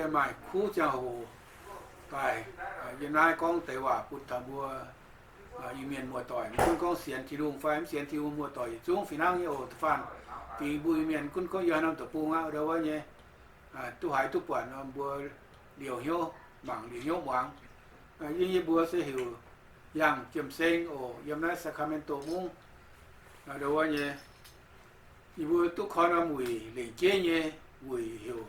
maaih kuv ziangh hoc daaih yiem naaiv gorngv deix waac bun taux mbuo Iu-Mienh muoz-doic. Mv gunv gorngv sienx Tin-Hungh fai mv sienx Tin-Hungh muoz-doic yietc zungv fih hnangv nyei oc. Da'faanh fingx mbuo Iu-Mienh gunv gorngv yiem haaix norm deic-bung aqv, ndo wuov nyei, duqv haiz duqv buatc nor mbuo liouc hnyouv mangc, liouc hnyouv muangx. Yie, yie mbuo se heuc Yangh Jiem-Seng oc, yiem naaiv Sacramento mungv. Ndo wuov nyei, yie mbuo duqv koi norm wuic lengc jeiv nyei wuic heuc,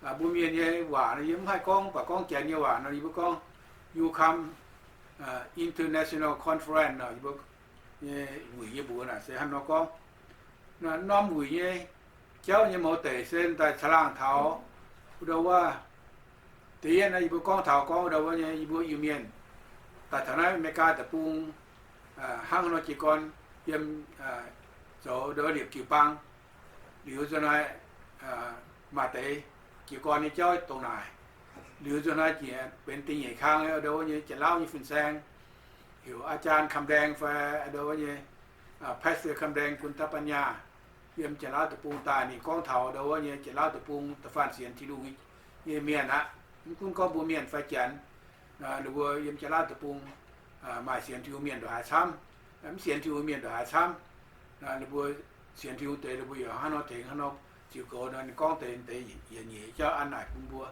mbuo Mienh nyei waac nor yie mv haih gorngv, mv baac gorngv Janx nyei waac nor yie mbuo gorngv UCOM International Conference nor, yie mbuo nyei wuic nyei mbuox naaic se hnangv nor gorngv. Norm wuic nyei jauv nyei mouz deic se daaih caangh laangh taux ndo wuov, da'yietv naaiv yie mbuo gorngv taux gorngv ndo wuov nyei yie mbuo Iu-Mienh daaih taux naaiv America deic-bung hnangv haaix nor jiez gorn yiem zoux ndo wuov liepc jiu-baang liuz nzunc naaiv maaih deix jiez gorn nyei jauv dongh naaic. Liuz nzunc naaiv jiex benx da'nyeic kang ndo wuov nyei Janx-Lauv nyei fin-saeng, heuc อาจารย์ Kam Daeng fai ndo wuov nyei Pastor Kam Daeng Kun Tap Ban Nyaah, yiem Janx-Lauv deic-bung daaih. Ninh gorngv taux ndo wuov nyei Janx-Lauv deic-bung da'faanh sienx Tin-Hungh nyei mienh aqv. Mv gunv gorngv mbuo Mienh fai Janx, ninh mbuo yiem Janx-Lauv deic-bung maaih sienx Tin-Hungh mienh ndongc haaix camv, mv sienx Tin-Hungh mienh ndongc haaix camv. Ninh mbuo sienx Tin-Hungh deix ninh mbuo yaac hnangv nor tengx hnangv nor ziux goux nor. Ninh gorngv deix deix yietc nyeic jauv an naaic bun mbuo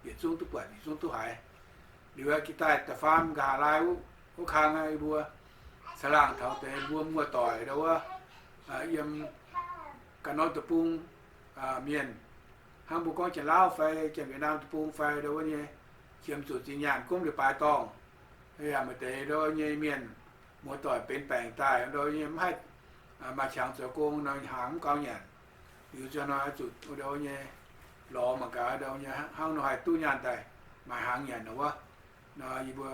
yietc zungv duqv buatc, yietc zungv duqv haiz. Liuz aqv, gih daaih da'faam nqa'haav laai wuov kang aqv, yie mbuo caangh laangh taux deix mbuo muoz-doic ndo wuov yiem ganh norm deic-bung mienh, hnangv mbuo gorngv Janx-Lauv fai Janx-Wietc Naam deic-bung fai ndo wuov nyei, qiemx zuqc zinh nyaanh gomv leiz-baaix dorngh, yaac maaih deix ndo wuov nyei mienh muoz-doic benx baengc daaih ndo wuov nyei mv haih maaih qangx zoux gong nor, hnaangx mv gaux nyanc. Liuz nzunc hnoi zuqc ndo wuov nyei lorz mangc gaax ndo wuov nyei hnangv nor haih duqv nyaanh daaih maaiz hnaangx nyanc nor wuov. Nor yie mbuo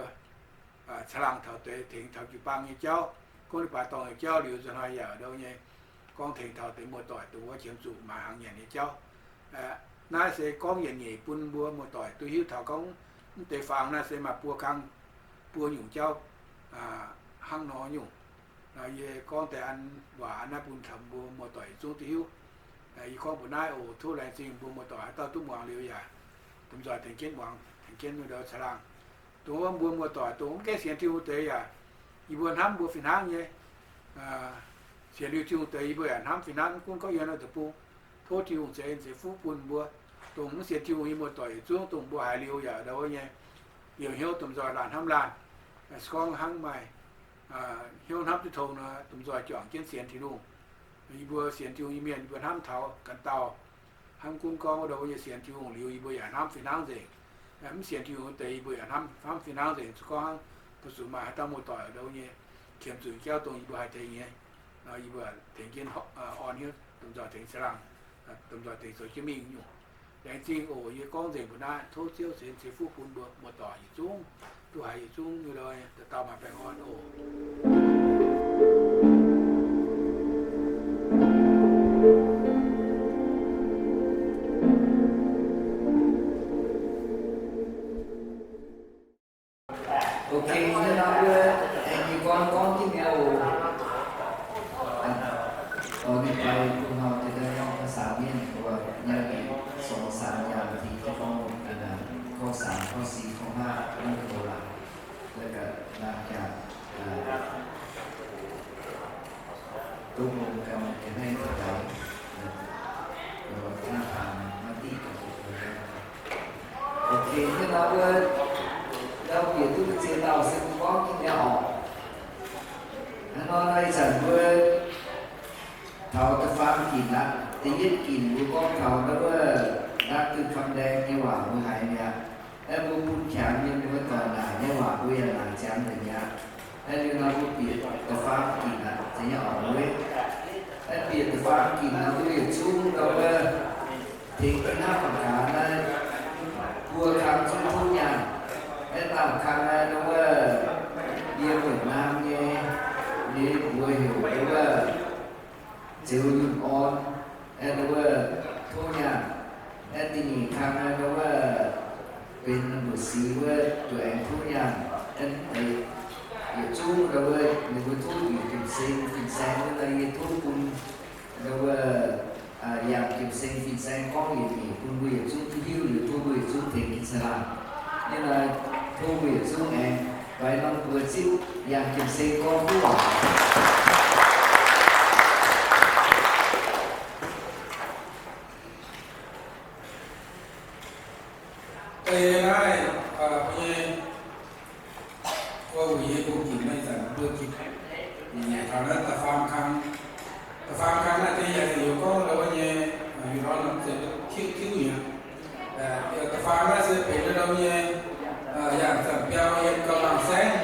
caangh laangh taux deix tengx taux jiu-baang nyei jauv, gomv leiz-baaix dorngh nyei jauv. Liuz nzunc hnoi yaac ndo wuov nyei gorngv tengx taux deix muoz-doic dongh wuov qiemx zuqc maaiz hnaangx nyanc nyei jauv. Naaiv se gorngv yietc nyeic bun mbuo muoz-doic duqv hiuv taux gorngv mv deix fangx naaiv se maaih buo kang, buo nyungc jauv hnangv nor nyungc. Yie gorngv deix an waac naaiv bun taux mbuo muoz-doic yietc zungv duqv hiuv. Yie gorngv mbuox naaiv oc. Tov laengz zingh mbuo muoz-doic haaix dauh duqv muangx liuz yaac domh nzoih tengx jienv muangx, tengx jienv caangh laangh. Dongh wuov mbuo muoz-doic dongh mv gaengh sienx Tin-Hungh deix yaac, yie mbuo hnamv mbuo fih hnangv nyei. Sienx liuz Tin-Hungh deix yie mbuo yaac hnamv fih hnangv, mv gunv gorngv yiem haaix norm deic-bung. Tov Tin-Hungh ceix en ceix fuqv bun mbuo. Dongh mv sienx Tin-Hungh nyei muoz-doic yietc zungv, dongh mbuo haiz liuz yaac ndo wuov nyei liouc hnyouv domh nzoih laanh hnamv laanh. Se gorngv hnangv maaih hnyouv hnamv duqv tong nor, domh nzoih juangc jienv sienx Tin-Hungh. Yie mbuo sienx Tin-Hungh nyei mienh, yie mbuo hnamv taux ganh dauh. Hnangv gunv gorngv wuov ndo wuov nyei sienx Tin-Hungh liuz, yie mbuo yaac hnamv fih hnangv nzengc. Mv sienx Tin-Hungh deix yie mbuo yaac hnamv, hnamv fih hnangv nzengc. Se gorngv hnangv dongh zuqc maaih haaix dauh muoz-doic ndo wuov nyei qiemx zuqc jauv dongh yie mbuo haih tengx nyei, yie mbuo tengx jienv orn hnyouv, domh nzoih tengx caangh laangh, domh nzoih tengx zoux jienv mingh nyungc. Laengz zingh oc. Yie gorngv nzengc mbuo naaiv, tov Ziouv ceix en ceix fuqv bun mbuo muoz-doic yietc zungv, duqv haaix yietc zungv nyei ndo, dauh dauh maaih baengh orn oc. Ok, hnangv naaiv wuov, aengx nyei gorngv gorngv jienv mi'aqv oc. Oix mingh fai bun haaix deix daaih gorngv ภาษา mienh, โทร nyei, สองสามอย่างที่จะต้อง gorngv สาม ข้อสี่ ข้อห้า นั่นคือหลัก แล้วก็ หลังจาก ตกลงกันจะให้เท่าไหร่ แล้วก็ท่าทาง มติ กับ ตกลงกัน Ok, hnangv nor wuov, ndau bieqc duqv mbu'ziex dauh se gorngv jienv mi'aqv oc. Hnangv nor naaiv ih zanc mbuo taux da'faam ginc aqv. Da'yietv ginc mbuo gorngv taux ndau wuov ดอกเตอร์ คำแดง nyei waac mbuo haiz mi'aqv. Aeqv, mbuo bun qangx mienh mbuo doic naaic nyei waac mbuo yaac naaic ziangx nzengc mi'aqv. Aeqv, liuz nor mbuo bieqc da'faam ginc aqv, zeiz nyei oc mbuo. Aeqv, bieqc da'faam ginc nor mbuo yietc zungv ndau wuov tengx jienv hnamv mangc gaax naaiv buo kang zungv tov nyaanh. Aeqv, dauh kang naaiv ndau wuov yiem Việt Nam nyei, nyei mbuox heuc ndau wuov Ziouv Yunh Orn, aeqv, ndau wuov tov nyaanh. Aeqv, da'nyeic kang naaiv ndau wuov benx mbu'ziex wuov duqv aengx tov nyaanh. Aeqv, yietc zungv ndau wuov ninh mbuo tov Yunh Jiem-Seng, Fin-Saeng wuov naaiv yie tov bun ndau wuov yangh jiemh seng fin-saeng gorngv yietc nyeic bun mbuo yietc zungv duqv hiuv liuz, tov mbuo yietc zungv tengx gitv caangh laangh. Yie naaiv tov mbuo yietc zungv aengx faix norm buoz ziqv yangh jiemh seng gorngv duqv waac. Deix naaiv, mbuo nyei, mbuo wuic nyei bung ginc naaiv zanc mbuo ginc, taux naaiv da'faam kang, da'faam kang naaiv deix yaac ziouc gorngv ndau wuov nyei, yietc norm norm ziouc tiuv tiuv nyei. Da'faam naaiv se benx ndau nyei, yangh zanc biauv yiem gauh laangh saengv.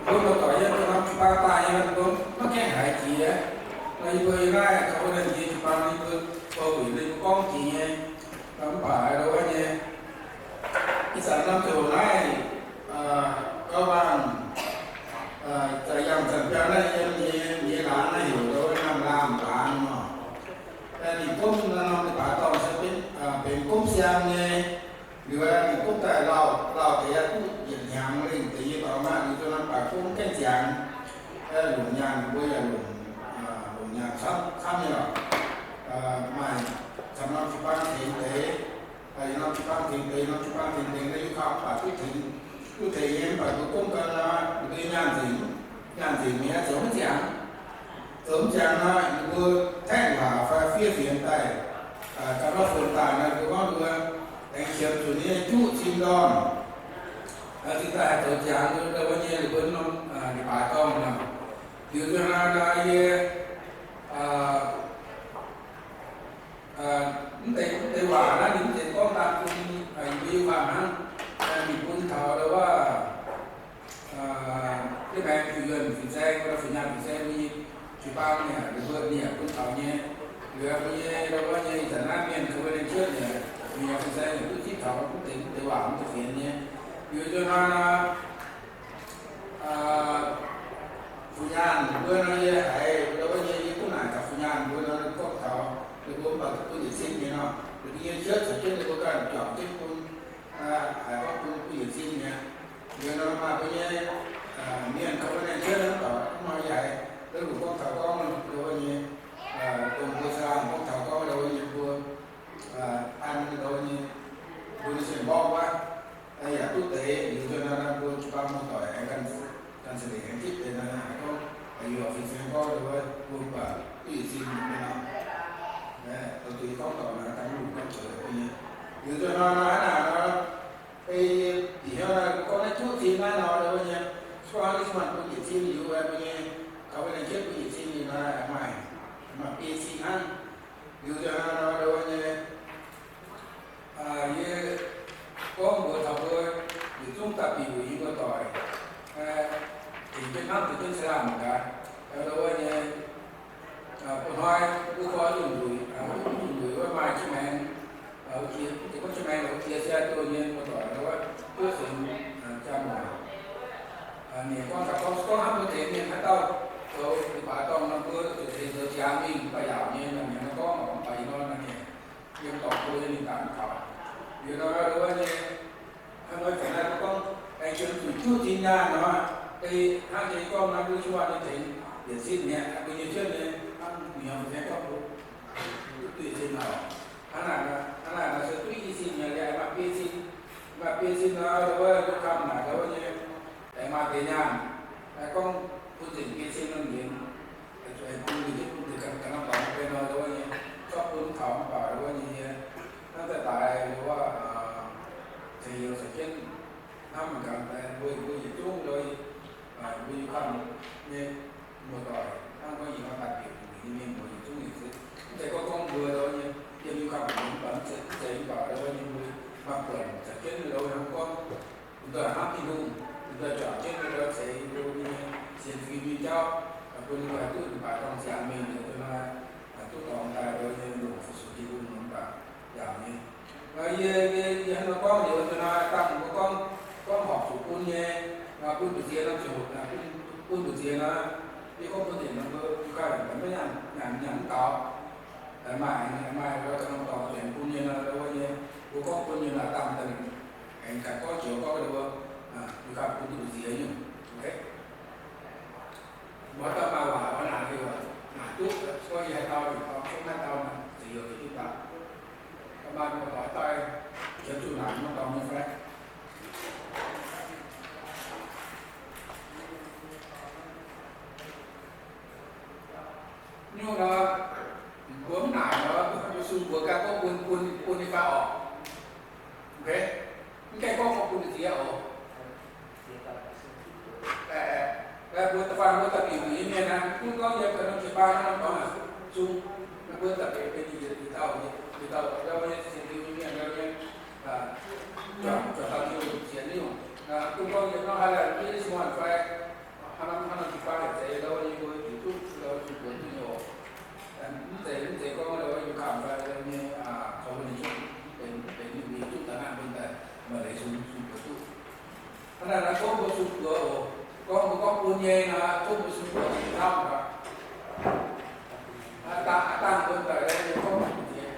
Mbuo muoz-doic yiem gauh norm jiu-baang daaih nyei, mbuo maiv gaengh haiz jiex. Nor yie mbuo yiem naaiv gauh wuov naaiv jiex jiu-baang, yie mbuo bou wuic ninh mbuo gorngv jiex nyei. Mv baac ndau wuov nyei, ih zanc norm ziouc naaiv, gauh laangh, yangh zanc biauv naaiv yiem nyei, nyei laangz naaiv heuc ndau wuov laangh laangh laangz nor. Ninh gomv norm leiz-baaix dorngh se benx gomv siang nyei. Liuz ninh gomv daaih lauh, lauh deix yaac duqv yietc hnyangx lengh deix nyei dorngx aqv. Liuz zuqc norm baac gomv gaengh ziangx, longc nyaanh mbuo yaac longc, longc nyaanh camv camv nyei lorqc. Maaih camv norm jiu-baang tengx deix, norm jiu-baang tengx deix, norm jiu-baang tengx deix, naaiv yiuh kaux baac duqv tengx, duqv tengx nyei, mv baac mbuo gomv gau nor, ninh mbuo nyei nyaanh nzengc, nyaanh nzengc mi'aqv, zoux mv ziangx. Zoux mv ziangx nor, ninh mbuo taengv waac fai fiev fienx daaih, ganh wuov fun daaih nor, ninh mbuo gorngv ninh mbuo aengx qiemx zuqc nyei juqv cin ndorn, cingx daaih haih zoux ziangx ndau wuov nyei ninh mbuo norm leiz-baaix dorngh nor. Liuz nzunc naaiv yie mv deix, mv deix waac naaiv ninh mv zeiz gorngv daan bun yie mbuo yiuh faanh hnangv. Ninh bun taux ndau wuov, yietc maengx fu'juonh fin-saeng, fu'nyaanh fin-saeng mbuo nyei jiu-baang ninh mbuo ninh yaac bun taux nyei. Liuz mbuo nyei ndau wuov nyei ih zanc naaiv mienh gauh wuov laengz cuotv nyei, fu'nyaanh fin-saeng yaac duqv zipv taux mv deix, mv deix waac mv deix fienx nyei. Liuz nzunc naaiv nor, fu'nyaanh mbuo nor yie haiz ndau wuov nyei yie duqv naaic taux fu'nyaanh mbuo nor gorngv taux ninh mbuo mv baac duqv bun yietc cin nyei nor, ninh mbuo nyei cuotv caux jienv ninh mbuo ganh juangc jienv bun, haiz gorngv bun bun yietc cin nyei. Liuz nor maaih mbuo nyei mienh gauh wuov laengz cuotv nor dorc mv hnoi yie haiz ndau wuov gorngv taux gorngv ndau wuov nyei, dongh mbuo saah gorngv taux gorngv ndau wuov nyei mbuo an ndau wuov nyei, mbuo nyei sienh mborqv wuov, yaac duqv deix. Liuz nzunc naaiv mbuo jiu-baang muoz-doic aengx ganh za'eix aengx zipv deix naaiv gorngv, yie fin-saeng gorngv ndau wuov mbuo mv baac duqv yietc cin nyei nor. Dongh zuqc yie gorngv dorngc naaiv dangh lungh gorngv zoux nyei. Liuz nzunc naaiv naaiv naaic nor, ei bieqc hnyouv naaiv gorngv naaiv juqv cin naaiv nor ndau wuov nyei, se gorngv hnangv nyei se maaih bun yietc cin liuz mbuo nyei, taux wuov laengz cuotv bun yietc cin liuz naaiv maaih, maaih biei cin hnangv. Liuz nzunc naaiv nor ndau wuov nyei, yie gorngv mbuox taux mbuo yietc zungv da'bic wuic nyei muoz-doic, tengx jienv hnamv tengx jienv se laanh mangc gaax, ndau wuov nyei, bun hnoi mbuo gorngv nyungc nduic, nyungc nduic wuov maaih jienv maengx, wuov jiex, mv zeiz gorngv jienv maengx, wuov jiex se duqv nyei muoz-doic ndau wuov, duqv seix jaa muoc. Ninh gorngv taux gorngv, gorngv hnamv mbuo tengx mienh haaix dauh zoux leiz-baaix dorngh nor, mbuo zuqc tengx zoux ziangx mingh, mv baac yaauc nyei, nyanc nyanc nor gorngv, mv baac ih hnoi nor ninh yiem dorngx mbuo nyei mingh daaih mv taux. Liuz nor ndau wuov nyei, hnangv nor zanc naaiv mbuo gorngv aengx qiemx zuqc juqv cin nyaanh nor, ei hnangv jiex gorngv naaiv mbuo cuotv nyei tengx yietc cin mi'aqv, mbuo nyei cuotv nyei hnangv mingh nyei fin-saeng gorngv mbuo duqv duqv yietc cin nor. Hnangv naaic, hnangv naaic nor se duqv i cin mi'aqv, liuz maaih biei cin, maaih biei cin nor, ndau wuov yiuh kamv naaic ndau wuov nyei, aengx maaih deix nyaanh, gorngv bun zengc biei cin nor njiec, aengx bun liuz jienv bun deix ganh ganh dorngx benx nor ndau wuov nyei, zorqv bun taux mv baac ndau wuov nyei, hnangv daaih daaih ndau wuov, ceix youz caux jienv hnamv mangc gaax, mbuo mbuo yietc zungv ndau, mbuo yiuh kamv nyei muoz-doic, hnangv gorngv ih hnoi daaih bieqc nyei mienh mbuo yietc zungv yietc zungv, mv zeiz gorngv gorngv mbuo ndau nyei yiem yiuh kamv mv baac mv zeiz, mv zeiz mv baac ndau nyei mbuo maaih buonc caux jienv ndau hnangv gorngv, mv daaih hnamv Tin-Hungh, mv daaih juangc jienv ndau ceix ndau nyei sienx fim nyei jauv, bun ninh mbuo haih duqv leiz-baaix dorngh ziangx mingh, ndau nor duqv dorngx daaih ndau nyei longc fu-sux Tin-Hungh nor mv baac yaauc nyei. Yie, yie, yie hnangv nor gorngv liuz, ndau nor dangh mbuo gorngv, gorngv horpc zuqc bun nyei, bun mbu'ziex norm ziouc, bun, bun mbu'ziex nor, yie gorngv bun nzengc nor, mbuo yiuh ganh maiv nyanc, nyanc, nyanc mv gaux. Maaih, maaih ndau norm dorngx zuqc bun nyei nor, ndau wuov nyei, mbuo gorngv bun nyei nor, dangh daaih aengx ganh gorngv joux gorngv ndau wuov, yiuh ganh bun duqv mbu'ziex nyungc. Mbuo dauh maaih waac oix naaic liuz, naaic duqv, gorngv yie haaix dauh Nyungc nor, mbuo mv naaic nor, mbuo sung mbuox ganh gorngv bun, bun, bun nyei fai orqc? Mv gaengh gorngv gorngv bun nyei ziex oc. Mbuo da'faanh mbuo da'bieiv nyei mienh naaic, mv gorngv yiem ga'norm jiu-baang norm dorngx naaic, sung, mbuo da'bieiv benx yietc dauh, yietc dauh, ndau nyei sienx liuz nyei mienh, ndau nyei, zuangx, zuangx daux Tin-Hungh sienx nyungc. Mv gorngv yiem norm Highland, English Mountain fai haaix norm, haaix norm jiu-baang yaac zeiz, ndau nyei mbuo bieqc duqv, ndau sung mbuox duqv nyei oc. Mv zeiz, mv zeiz gorngv ndau youth camp fai ndau nyei, coordination, benx, benx mingh duqv daaih naaiv mbuo daaih maaih leiz sung, sung mbuox duqv. Hnangv naaic naaiv gorngv mbuo sung mbuox oc, gorngv mbuo gorngv bun nyei nor, tov mbuo sung mbuox cingx camv aqv. Aa dangh, aa dangh mbuo daaih nyei gorngv bun nyei.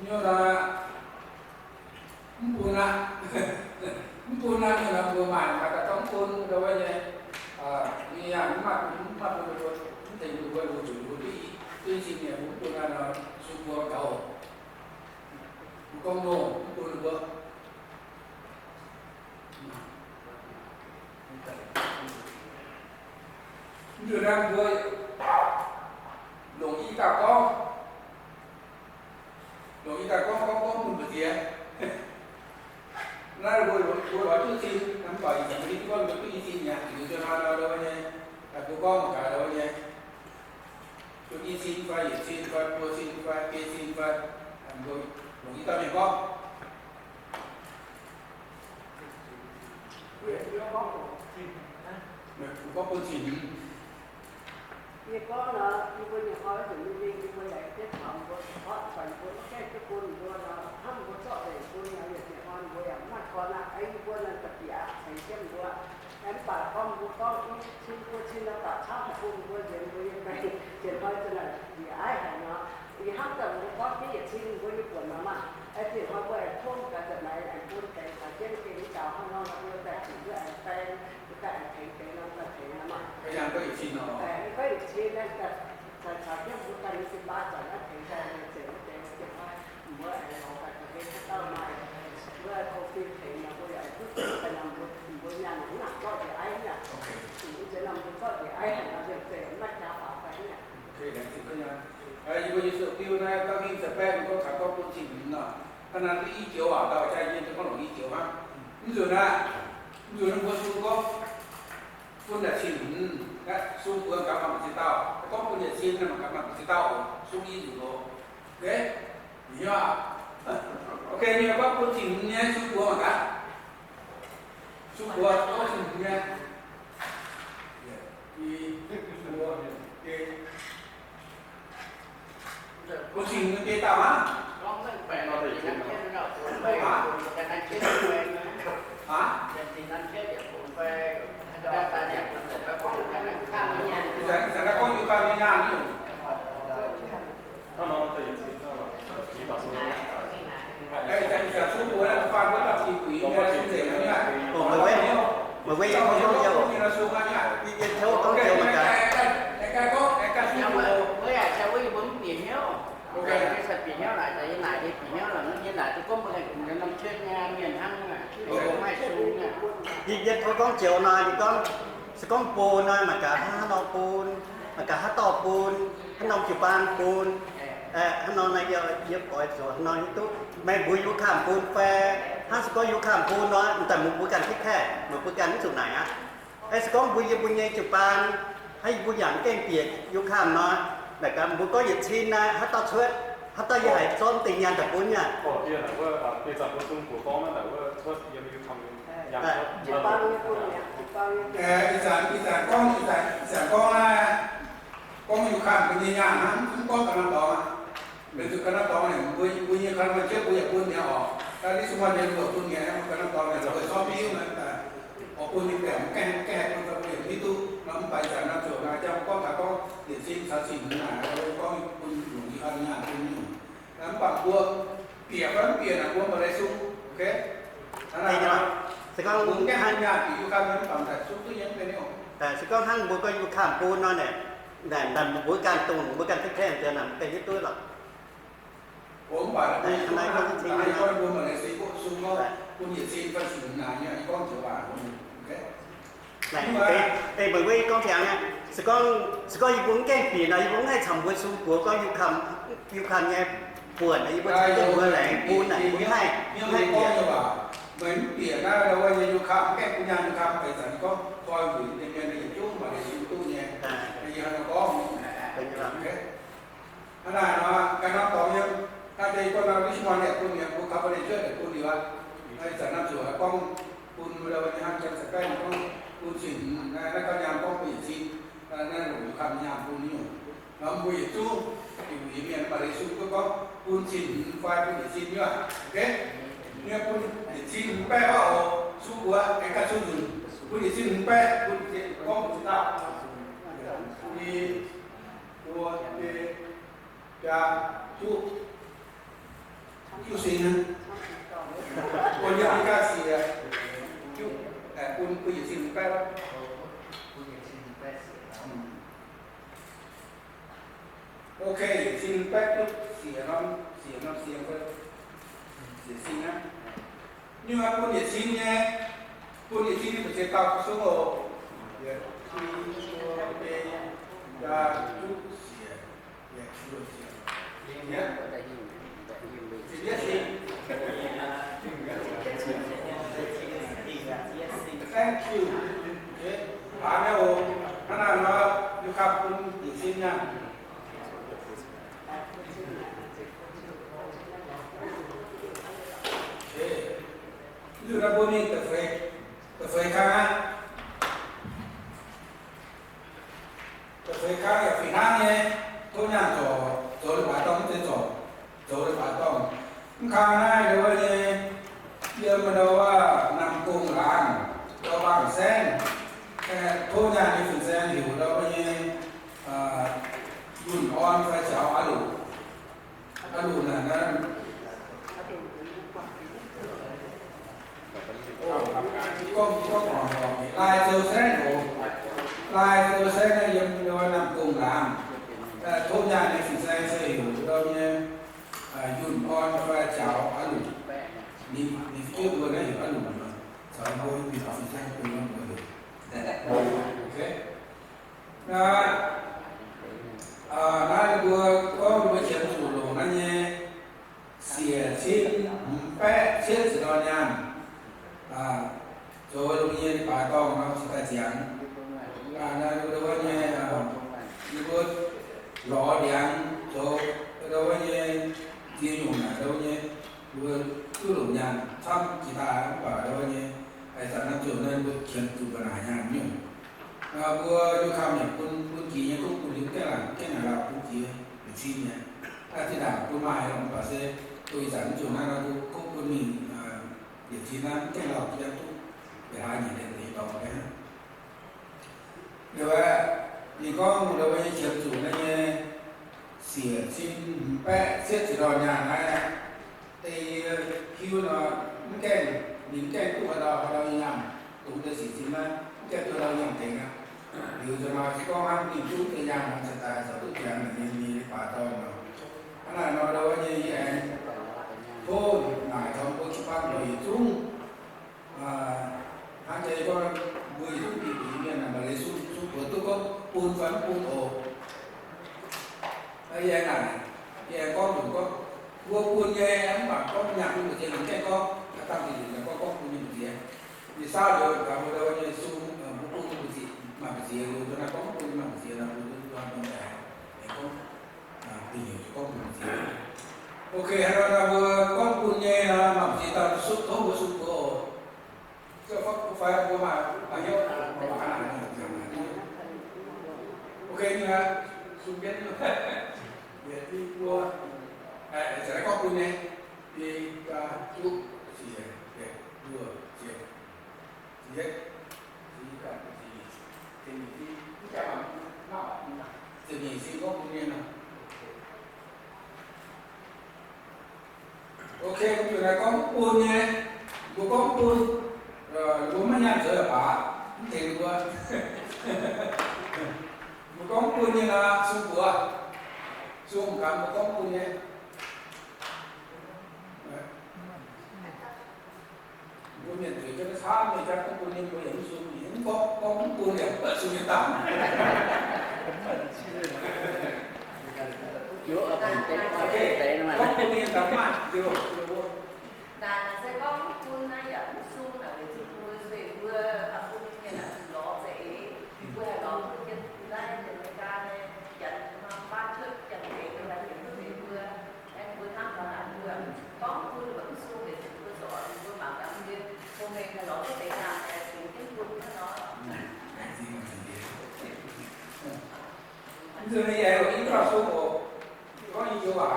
Nyungc naaiv, mv bun naaiv, mv bun naaiv nyungc naaiv mbuo maaih, maaih daaih dongh mv bun ndau wuov nyei, aa, nyei yangh mv maaih bun, mv maaih bun mbuo, mv deix mbuo luoqc zuqc mbuo duqv i, duqv i cin mienh mv bun naaiv nor, sung mbuo gaux, mbuo gorngv nor, mv bun mbuo. Mv nzunc naaiv mbuo longc i dauh gorngv, longc i dauh gorngv, gorngv, gorngv bun mbu'ziex. Naaiv mbuo, mbuo lorz duqv cin, mv baac ih zanc mbuo gorngv mbuo duqv i cin mi'aqv, liuz nzunc naaiv nor, ndau wuov nyei, mbuo gorngv mangc gaax ndau wuov nyei, duqv i cin fai yietc cin fai buo cin fai biei cin fai, mbuo longc i dauh mienh gorngv. Gorngv bun cin hmz. Yie gorngv nor, yie mbuo nyei hnoi nzunc mingh, yie mbuo yaac jienv taux mbuo support, mv baac yie mbuo mv gaengh duqv bun mbuo nor, hnamv mbuo zorqv nzengc bun nor, yietc zieqc hnoi mbuo yaac mv maaih korn aqv. Yie mbuo nor da'bieiv ceix jienv mbuo. Mv baac gorngv mbuo gorngv i cin buo cin nor, daaih camv haic bun mbuo nzengc, mbuo yiem baengh ziex hnoi za'naaic njiec aiv haic nor. Yie hnamv daaih mbuo gorngv jienv yietc cin mbuo nyei buonc nor maah. Ziex hnoi mbuo aengx tov gaax za'naaic aengx bun deix caux jienv gengh daux hnangv nor, mbuo daaih zuqc mbuo aengx baeng, mbuo daaih aengx tengx deix nor, daaih tengx nor maah. Gorngv yietc cin naaiv caux, caux jienv mbuo ganh nyei jiu-baang zanc naaiv tengx daaih nyei zengc wuov deix ziex hnoi, mbuo aengx lorz daaih ga'hlen haaix dauh maaih wuov covid tengx nor, mbuo yaac duqv daaih nor, mbuo, mbuo nyaanh mv nangc zorqv njiec aiv aqv. Mbuo nziex nor mbuo zorqv njiec aiv haic nor, nzengc mv maaih jaa faaux daaih aqv. Yie mbuo Yesu diuh naaiv, dauh mingh Japan gorngv kaux gorngv bun cing hmz nor, hnangv naaiv duqv i joux waac dauh jaa yie gorngv longc i joux hnangv. Mv nzunc naaiv, mv nzunc mbuo sung gorngv bun daaih cing hmz, sung mbuo gaax maaih ziex dauh, gorngv bun yietc cin naaiv maaih gaax maaih ziex dauh, sung i nzunc loz. Ok, hnyouv aqv. Ok, nyei gorngv bun cing hmz nyei sung mbuo mangc gaax. Sung mbuo gorngv cing hmz nyei. Bun cing hmz biei dauh hnangv. Ih zanc, ih zanc naaiv gorngv youth camp nyei nyaanh nyungc. Ih zanc, ih zanc sung mbuo naaiv faan wuov dauh Tin-Guix nyei, sung nzengc nyei. Meih weic, meih weic, yie, yie tov gorngv joux mangc gaax. Mbuo yaac caux wuov yie mbuo mv bieqc hnyouv. Yie bieqc hnyouv naaic, yie naaic nyei bieqc hnyouv naaic, yie naaic duqv gorngv mbuo ganh kungx norm cuotv nyei mienh hnangv, mbuo maiv sung aqv. Yie, yie tov gorngv joux nor, yie gorngv, se gorngv bun nor, mangc gaax haaix nor bun, mangc gaax haaix dauh bun, haaix norm jiu-baang bun, haaix nor naaiv yie, yie oix zuqc haaix nor hiuv duqv. Meih mbuo youth camp bun fai, hnangv se gorngv youth camp bun nor, daaih mbuo, mbuo ganh fih kaeqv, meih mbuo ganh mv zuqc naaic aqv. Se gorngv mbuo, yie mbuo nyei jiu-baang, hnangv yie mbuo yaac mv gaengh bieqc youth camp nor, naaic gaax mbuo gorngv yietc cin naaiv, haaix dauh cuotv, haaix dauh yie haiz zorqv mv deix nyaanh daaih bun nyei. Ih zanc, ih zanc gorngv, ih zanc gorngv naaiv, gorngv youth camp mbuo nyei nyaanh hnangv, mv gorngv ga'naaiv dorngx aqv. Mbenc zuqc ga'naaiv dorngx naaic, mbuo, mbuo nyei ga'naaiv dorngx jienv mbuo yaac bun mi'aqv oc. Daaih Li Sung Muonh nyei mbuo bun mi'aqv, ga'naaiv dorngx naaic mbuo sortv biuv naaic, oix bun nyei baengc mv gaengh, gaengh haih bun fai mbuo yaac mv hiuv duqv nor. Mv baac ih zanc nor ziouc naaic jangx gorngv taux gorngv yietc cin caux cin hmz naaic, gorngv bun longc i ga'naaiv nyaanh bun nyungc. Mv baac mbuo bieqc fai mv bieqc naaic mbuo maaih leiz sung, ok. Se gorngv mbuo mv gaengh nyaanh bieqc youth camp mv baac daaih sung duqv nyei mv benx nyungc. Se gorngv hnangv mbuo gorngv youth camp bun nor naaic, Naaic mbuo ganh dongh mbuo ganh tengx tengx deix naaic mv deix hiuv duqv lorqc. Mv baac naaiv gorngv mbuo maaih leiz se gorngv sung gorngv bun yietc cin fai cin hmz naaic, yie gorngv joux waac. Ei, meih mbuo gorngv taux naaiv, se gorngv, se gorngv yie mbuo mv gaengh bieqc nor, yie mbuo mv haih caux mbuo sung buoz gorngv yiu kam, yiu kam nyei buonc, yie mbuo caux mbuo laengz bun naaic mbuo mv haih, mv haih bieqc. Meih mv bieqc naaiv, wuov nyei yiu kam mv gaengh bun nyaanh yiu kam, ih zanc gorngv koi wuic nyei mienh yietc zungv maaih leiz sung duqv nyei. Yie hnangv nor gorngv. Hnangv naaic nor, ganh norm dorngx yiem, naaiv deix guanh norm Richmond yaac bun mienh bun company cuotv yaac bun liuz aqv. Ih zanc naaiv zuqc gorngv bun wuov nyei hnangv janx-saeng baeqv gorngv bun cin hmz, naaiv gauh nyaanh gorngv bun yietc cin, naaiv longc yiu kam nyaanh bun nyungc. Nor mbuo yietc zungv, yietc mienh maaih leiz sung duqv gorngv bun cin hmz fai bun yietc cin nyei aqv. Okay? Mienh bun yietc cin hmz baeqv oc, sung buoz aengx ganh sung nzunc, bun yietc cin hmz baeqv, bun yietc cin gorngv bun cin dauh. Ni, buo, biei, biaa, juqv, juqv sing. Bun yiem gaax siec, juqv, bun, bun yietc cin hmz baeqv. Okay, yietc cin baeqv duqv siec norm, siec norm sing fai siec sing aqv. Ninh bun yietc cin nyei, bun yietc cin nyei mbu'ziex dauh sung oc. Yietc, i, buo, biei, biaa, juqv, siec, yietc, luoqc, ziepc, ziepc yietv sing. Thank you. Hnangv naaiv oc, hnangv naaiv nor, yiu kam bun yietc cin nyaanh. Liuz naaiv mbuo mingh da'feix, da'feix kang aqv. Da'feix kang yaac fih hnangv nyei, tov nyaanh zorc, zoux leiz-baaix dorngh mv zeiz zorc, zoux leiz-baaix dorngh. Mv kang naaiv ndau wuov nyei, yiem ndau wuov Namh Gong Laangz, ndau Baangh Saengv, tov nyaanh nyei fin-saeng heuc ndau wuov nyei, Yunh Orn fai Caux Aa Luqc. Aa Luqc naaic naaiv, gorngv, gorngv, Laai Zou Saengv oc. Laai Zou Saengv naaiv yiem ndau Namh Gong Laangz. Tov nyaanh nyei fin-saeng se heuc ndau nyei Yunh Orn fai Caux Aa Luqc. Ninh, ninh fu'jueiv mbuo naaiv heuc Aa Luqc nor, caux mbuo mingh fin-saeng bun mbuo heuc. Naaiv, naaiv mbuo gorngv mbuo qiemx zuqc longc naaiv nyei siec cin hmz baeqv cietv ziepc ndorn nyaanh, zoux lungh nyei baaix dorngh nor cingx daaih ziangx. Naaiv mbuo ndau wuov nyei, mbuo lorz ndiangx zoux ndau wuov nyei ziex nyungc naaic ndau wuov nyei, mbuo duqv longc nyaanh camv jiex daaih mv baac ndau wuov nyei, ih zanc naaiv zuqc naaiv mbuo qiemx zuqc mbuo naaic nyaanh nyungc. Mbuo yiu kam yaac bun, bun jiex nyei, duqv bun liuz gaengh laangc, gaengh naaic lauh bun jiex yietc cin nyei. Naaiv zinh ndaangc bun maaih lorqc, mv baac se duqv ih zanc mv zuqc naaiv nor, duqv kov bun mingh yietc cin naaiv mv gaengh lauh jiex duqv mbuo haaix nyungc deix deix dorngx deix hnangv. Liuz aeqv, ninh gorngv ndau wuov nyei qiemx zuqc naaiv nyei siec cin hmz baeqv cietv ziepc ndorn nyaanh naaiv, ei yie hiuv nor, mv gaengh, ninh mv gaengh duqv haaix ndau haaix ndau nyei nyaanh, dongh deix siec cin naaiv mv gaengh duqv haaix ndau nyaanh tengx aqv. Liuz nzunc nor se gorngv hnangv ninh duqv deix nyaanh nor, cingx daaih zoux duqv ziangx ninh nyei baaix dorngh nor. Hnangv naaic nor ndau wuov nyei yie aengx tov naaic taux mbuo jiu-baang doic yietc zungv, hnangv jiex gorngv mbuo yietc zungv bieqc bieqc mienh maaih leiz sung, sung buoz duqv gorngv bun fai mv bun oc. Yie aengx naaic, yie aengx gorngv nzunc gorngv, mbuo bun nyei, mv baac gorngv nyaanh bun mbu'ziex, mv gaengh gorngv dangh dingc gorngv, gorngv bun nyei mbu'ziex. Yie saauv liuz gaax mbuo ndau wuov nyei sung, mbuo bun mbu'ziex, maaih mbu'ziex liuz, nzunc naaiv gorngv bun maaih mbu'ziex nor, mbuo bun maaih mbu'ziex. Aengx gorngv dingc heuc gorngv bun mbu'ziex. Ok, hnangv nor mbuo gorngv bun nyei nor, maaih mbu'ziex dauh sung tov mbuo sung buoz oc. Fai mbuo maaih, maaih hnyouv, maaih haaix naaic. Ok, ninh aqv, sung jienv, yietc, i, buo, ih zanc naaiv gorngv bun nyei, i, gaa, juqv, siec, yietc, luoqc, ziepc, ziepc yietv, ziepc i, ziepc nyeic, ziepc nyeic sin gorngv bun nyei nor. Ok, mbuo ziouc naaic gorngv bun nyei, mbuo gorngv bun, mbuo maiv nyaanh zoux baac mv tengx mbuo. Mbuo gorngv Bun nyei nor, sung mbuox, sung ganh mbuo gorngv bun nyei. Mbuo mienh zuqc jienv camv nyei, jangx gorngv bun nyei, mbuo yaac mv sung, yaac mv gorngv, gorngv mv bun yaac mv sung nyei daaih. Gorngv bun nyei daaih maaih, Naaic naaic se gorngv bun naaiv yaac mv sung naaic, weic zuqc mbuo se mbuo bun mienh naaic zuqc lorz za'eix, mbuo haih lorz bun jienv naaiv Janx-America nyei, Janx-Norm-Baav cuotv Janx-Deix nyei, Janx-Deix mbuo, aengx mbuo hnangv nor naaic mbuo gorngv bun mbuo mv sung weic zuqc mbuo zoux mbuo mangc gaax mbuo nyei hmei haih lorz duqv deix nyaanh, aengx tengx jienv bun hnangv nor. Mv nzunc yie heuc yie dauh sung oc, gorngv yie joux waac,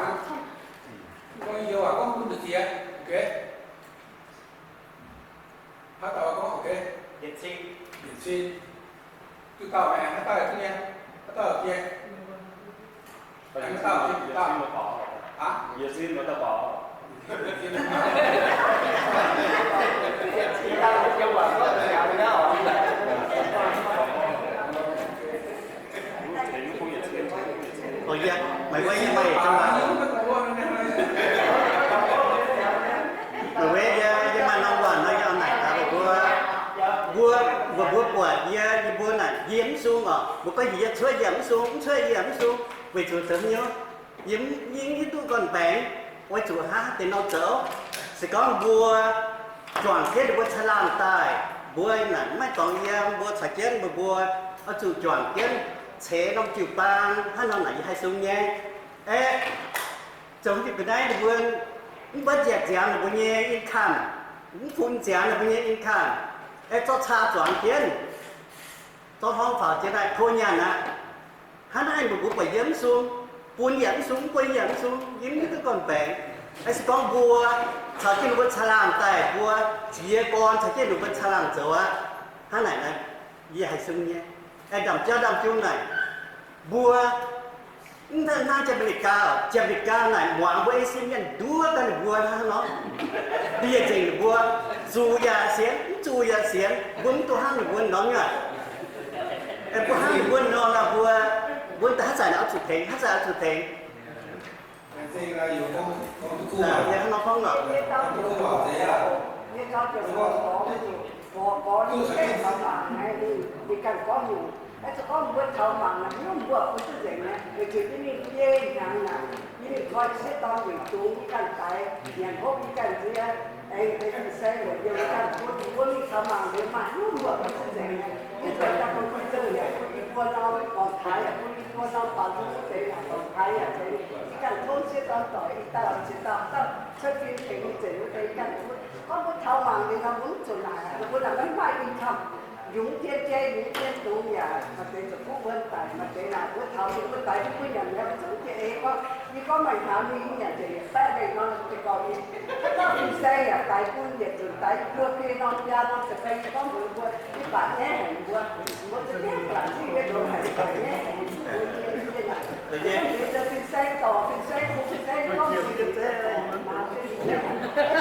gorngv yie joux waac gorngv bun mbu'ziex, ok. Haaix dauh gorngv ok? Yietc cin. Yietc cin. Diuh dauh maah, haaix dauh yaac duqv nyei, haaix dauh yaac duqv nyei. Haaix dauh, haaix dauh? Aa? Yietc cin mv dauh baaux. Maiv gunv yie maaih, maiv gunv yie, yie maaih norm waac nor, yie oix naaic gaax mbuo, mbuo, mbuo, mbuo buatc yie, yie mbuo naaic yie mv sung oc. Mbuo gorngv heuc yie cuotv yie mv sung, mv cuotv yie mv sung, weic zuqc zoux haaix nyungc? Yie mv, yie mv hiuv duqv gorn-baengx, weic zuqc hnangv deix nor zoux. Se gorngv mbuo juangc jienv ninh mbuo caangh laangh daaih, mbuo naaic maiv dorngx yiem, mbuo caux jienv mbuo, mbuo oix zuqc juangc jienv ceix norm jiu-baang hnangv nor naaic yie haih sung nyei. Aeqv, zoux jienv ga'naaiv ninh mbuo mv buatc nziaauc nziangx ninh mbuo nyei income, mv fun nziangx ninh mbuo nyei income, aeqv, zorqv caa zuangx jienv, zorqv hnangv faaux jienv daaih tov nyaanh aqv. Hnangv naaiv mbuo, mbuo buatc yie mv sung, bun yaac mv sung, mv bun yaac mv sung, yie mv hiuv duqv gorn-baengx. Aeqv, se gorngv mbuo caux jienv ninh mbuo caangh laangh daaih, mbuo jiez gorn caux jienv ninh mbuo caangh laangh zoux aqv. Hnangv naaic naaic, yie haih sung nyei. Aeqv, ndaamv-jauv ndaamv-jung naaic, mbuo mv hnangv Janx-Merica, Janx-Merica naaic muangx mbuo ei sin mienh nduov daaih ninh mbuo hnangv nor. Mbuo yietc nzengc ninh mbuo, zuqc yaac sienx, mv zuqc yaac sienx, mbuo mv duqv hnangv ninh mbuo nor nyei. Mbuo hnangv ninh mbuo nor, mbuo, mbuo daaih haaix zanc oix zuqc tengx, haaix zanc oix zuqc tengx. Hnangv nor gorngv lorqc. Ninh ganh gorngv nyungc, aeqv, se gorngv mbuo taux mangc naaic, mv mbuo bun duqv nzengc nyei, weic zuqc yie mingh biei hnyangx naaic, yie mingh koi sieqv dorn weic dungz yie ganh daix, nyanc hopv yie ganh nziex, aengx deix fin-saeng weic yiem yie ganh bun, mbuo mingh taux mangc liuz maaih mv mbuo bun duqv nzengc nyei. Yie nzuonx daaih bun Guei Zouv yaac bun yie mbuo norm, Gorngv Taaix yaac bun yie mbuo norm, Baaux Nzung wuov deix yaac, Gorngv Taaix yaac deix, yie ganh tov sieqv dorn doic i dauh ziex dauh, dauh cuotv fim tengx mingh zengc wuov deix yie ganh bun. Gorngv mbuo taux mangc liuz nor mbuo mv zuqc naaic, ninh mbuo naaic maiv maaih income. Yungz dien jai, yungz dien dungz yaac maaih deix zuqc kuv wuonx daic, maaih deix naaic mbuo taux ninh mbuo daix mbuo nyanc mi'aqv, mbuo zungv jiex eix gorngv, yie gorngv maaih hnaaux mingh nyanc jiex yietc baeqv mengh nor, ninh mbuo jiex gorngv yie. Haaix dauh fin-saeng yaac daix bun yietc nzunc daix buo biei norm biaa norm ziepc baeqv, yie gorngv mbuox mbuo, yie baac nyaiv haic mbuo, mbuo za'gengh baac zingh nyei longx haic, baac nyaiv haic. Mbuo fin-saeng dorc, fin-saeng kungx, fin-saeng gorngv mbuo,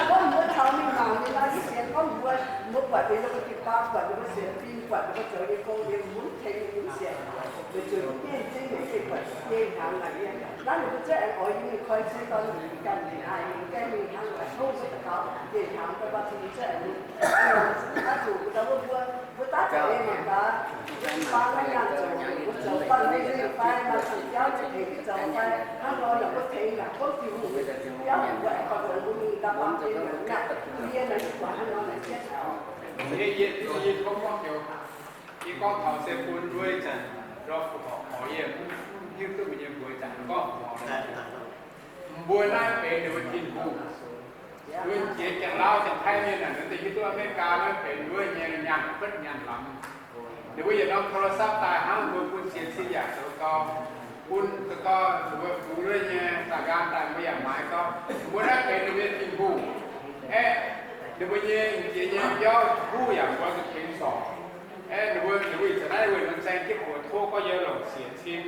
gorngv mbuo taux mingh mangc ninh nor, yie sienx gorngv mbuo, mbuo buatc ninh mbuo jiu-baang, buatc ninh mbuo sienx fim, buatc ninh mbuo zoux nyei gong, yie mv tengx ninh mv sienx. Weic zuqc mv gengh zingh, mv gengh buatc biei hnaangx naaic nyei. Naaiv ninh mbuo zungv aengx oix yie mingh koi sieqv dorn, yie ganh mingh naaic, yie gaengh mingh hnangv naaic tov mbuo daux gaux, biei hnaangx daaih baac zungv aengx mingh. Aa, zuqc mbuo daaih mbuo, mbuo daaih zoux eix mangc gaax, mbuo jiu-baang maiv nyaanh zoux, mbuo zoux banh maiv nzengc fai, maaih zuqc biauv nyei tengx mv zoux fai, hnangv nor yaac mbuo tengx yaac tov Tin-Hungh biauv mbuo aengx gauh zoux mbuo mingh daaih baamh gen yaac mv nyaanh. Yie naaic mv baac hnangv nor naaic jienv taux. Yie, yie, yie gorngv gorngv joux, yie gorngv taux se bun nduov ih zanc ndortv fongc horc, yie mv hiuv duqv meih nyei mbuox ih zanc gorngv fongc horc. Mbuo naaiv benx ninh mbuo Tin-Hungh. Mbuo jiex Janx-Lauv, Janx-Taiv mienh naaic, ninh mbuo hiuv duqv America naaiv benx nduov nyei nyaanh kuotv nyaanh lamz. Ninh mbuo yietc norm โทรศัพท์ daaih hnangv, mbuo bun sienx cin yaac zoux gau, bun za'gengh ninh mbuo fungx nduov nyei da'nqaang daaih mbuo yaac maaiz gau. Mbuo naaiv benx ninh mbuo nyei Tin-Hungh. Aeqv, ninh mbuo nyei jiex nyei biauv huv yaac mbuo zuqc tengx zorc. Aeqv, ninh mbuo, ninh mbuo ih zanc naaiv weic norm saeng jienv buoz tov gorngv yie longc siec cin.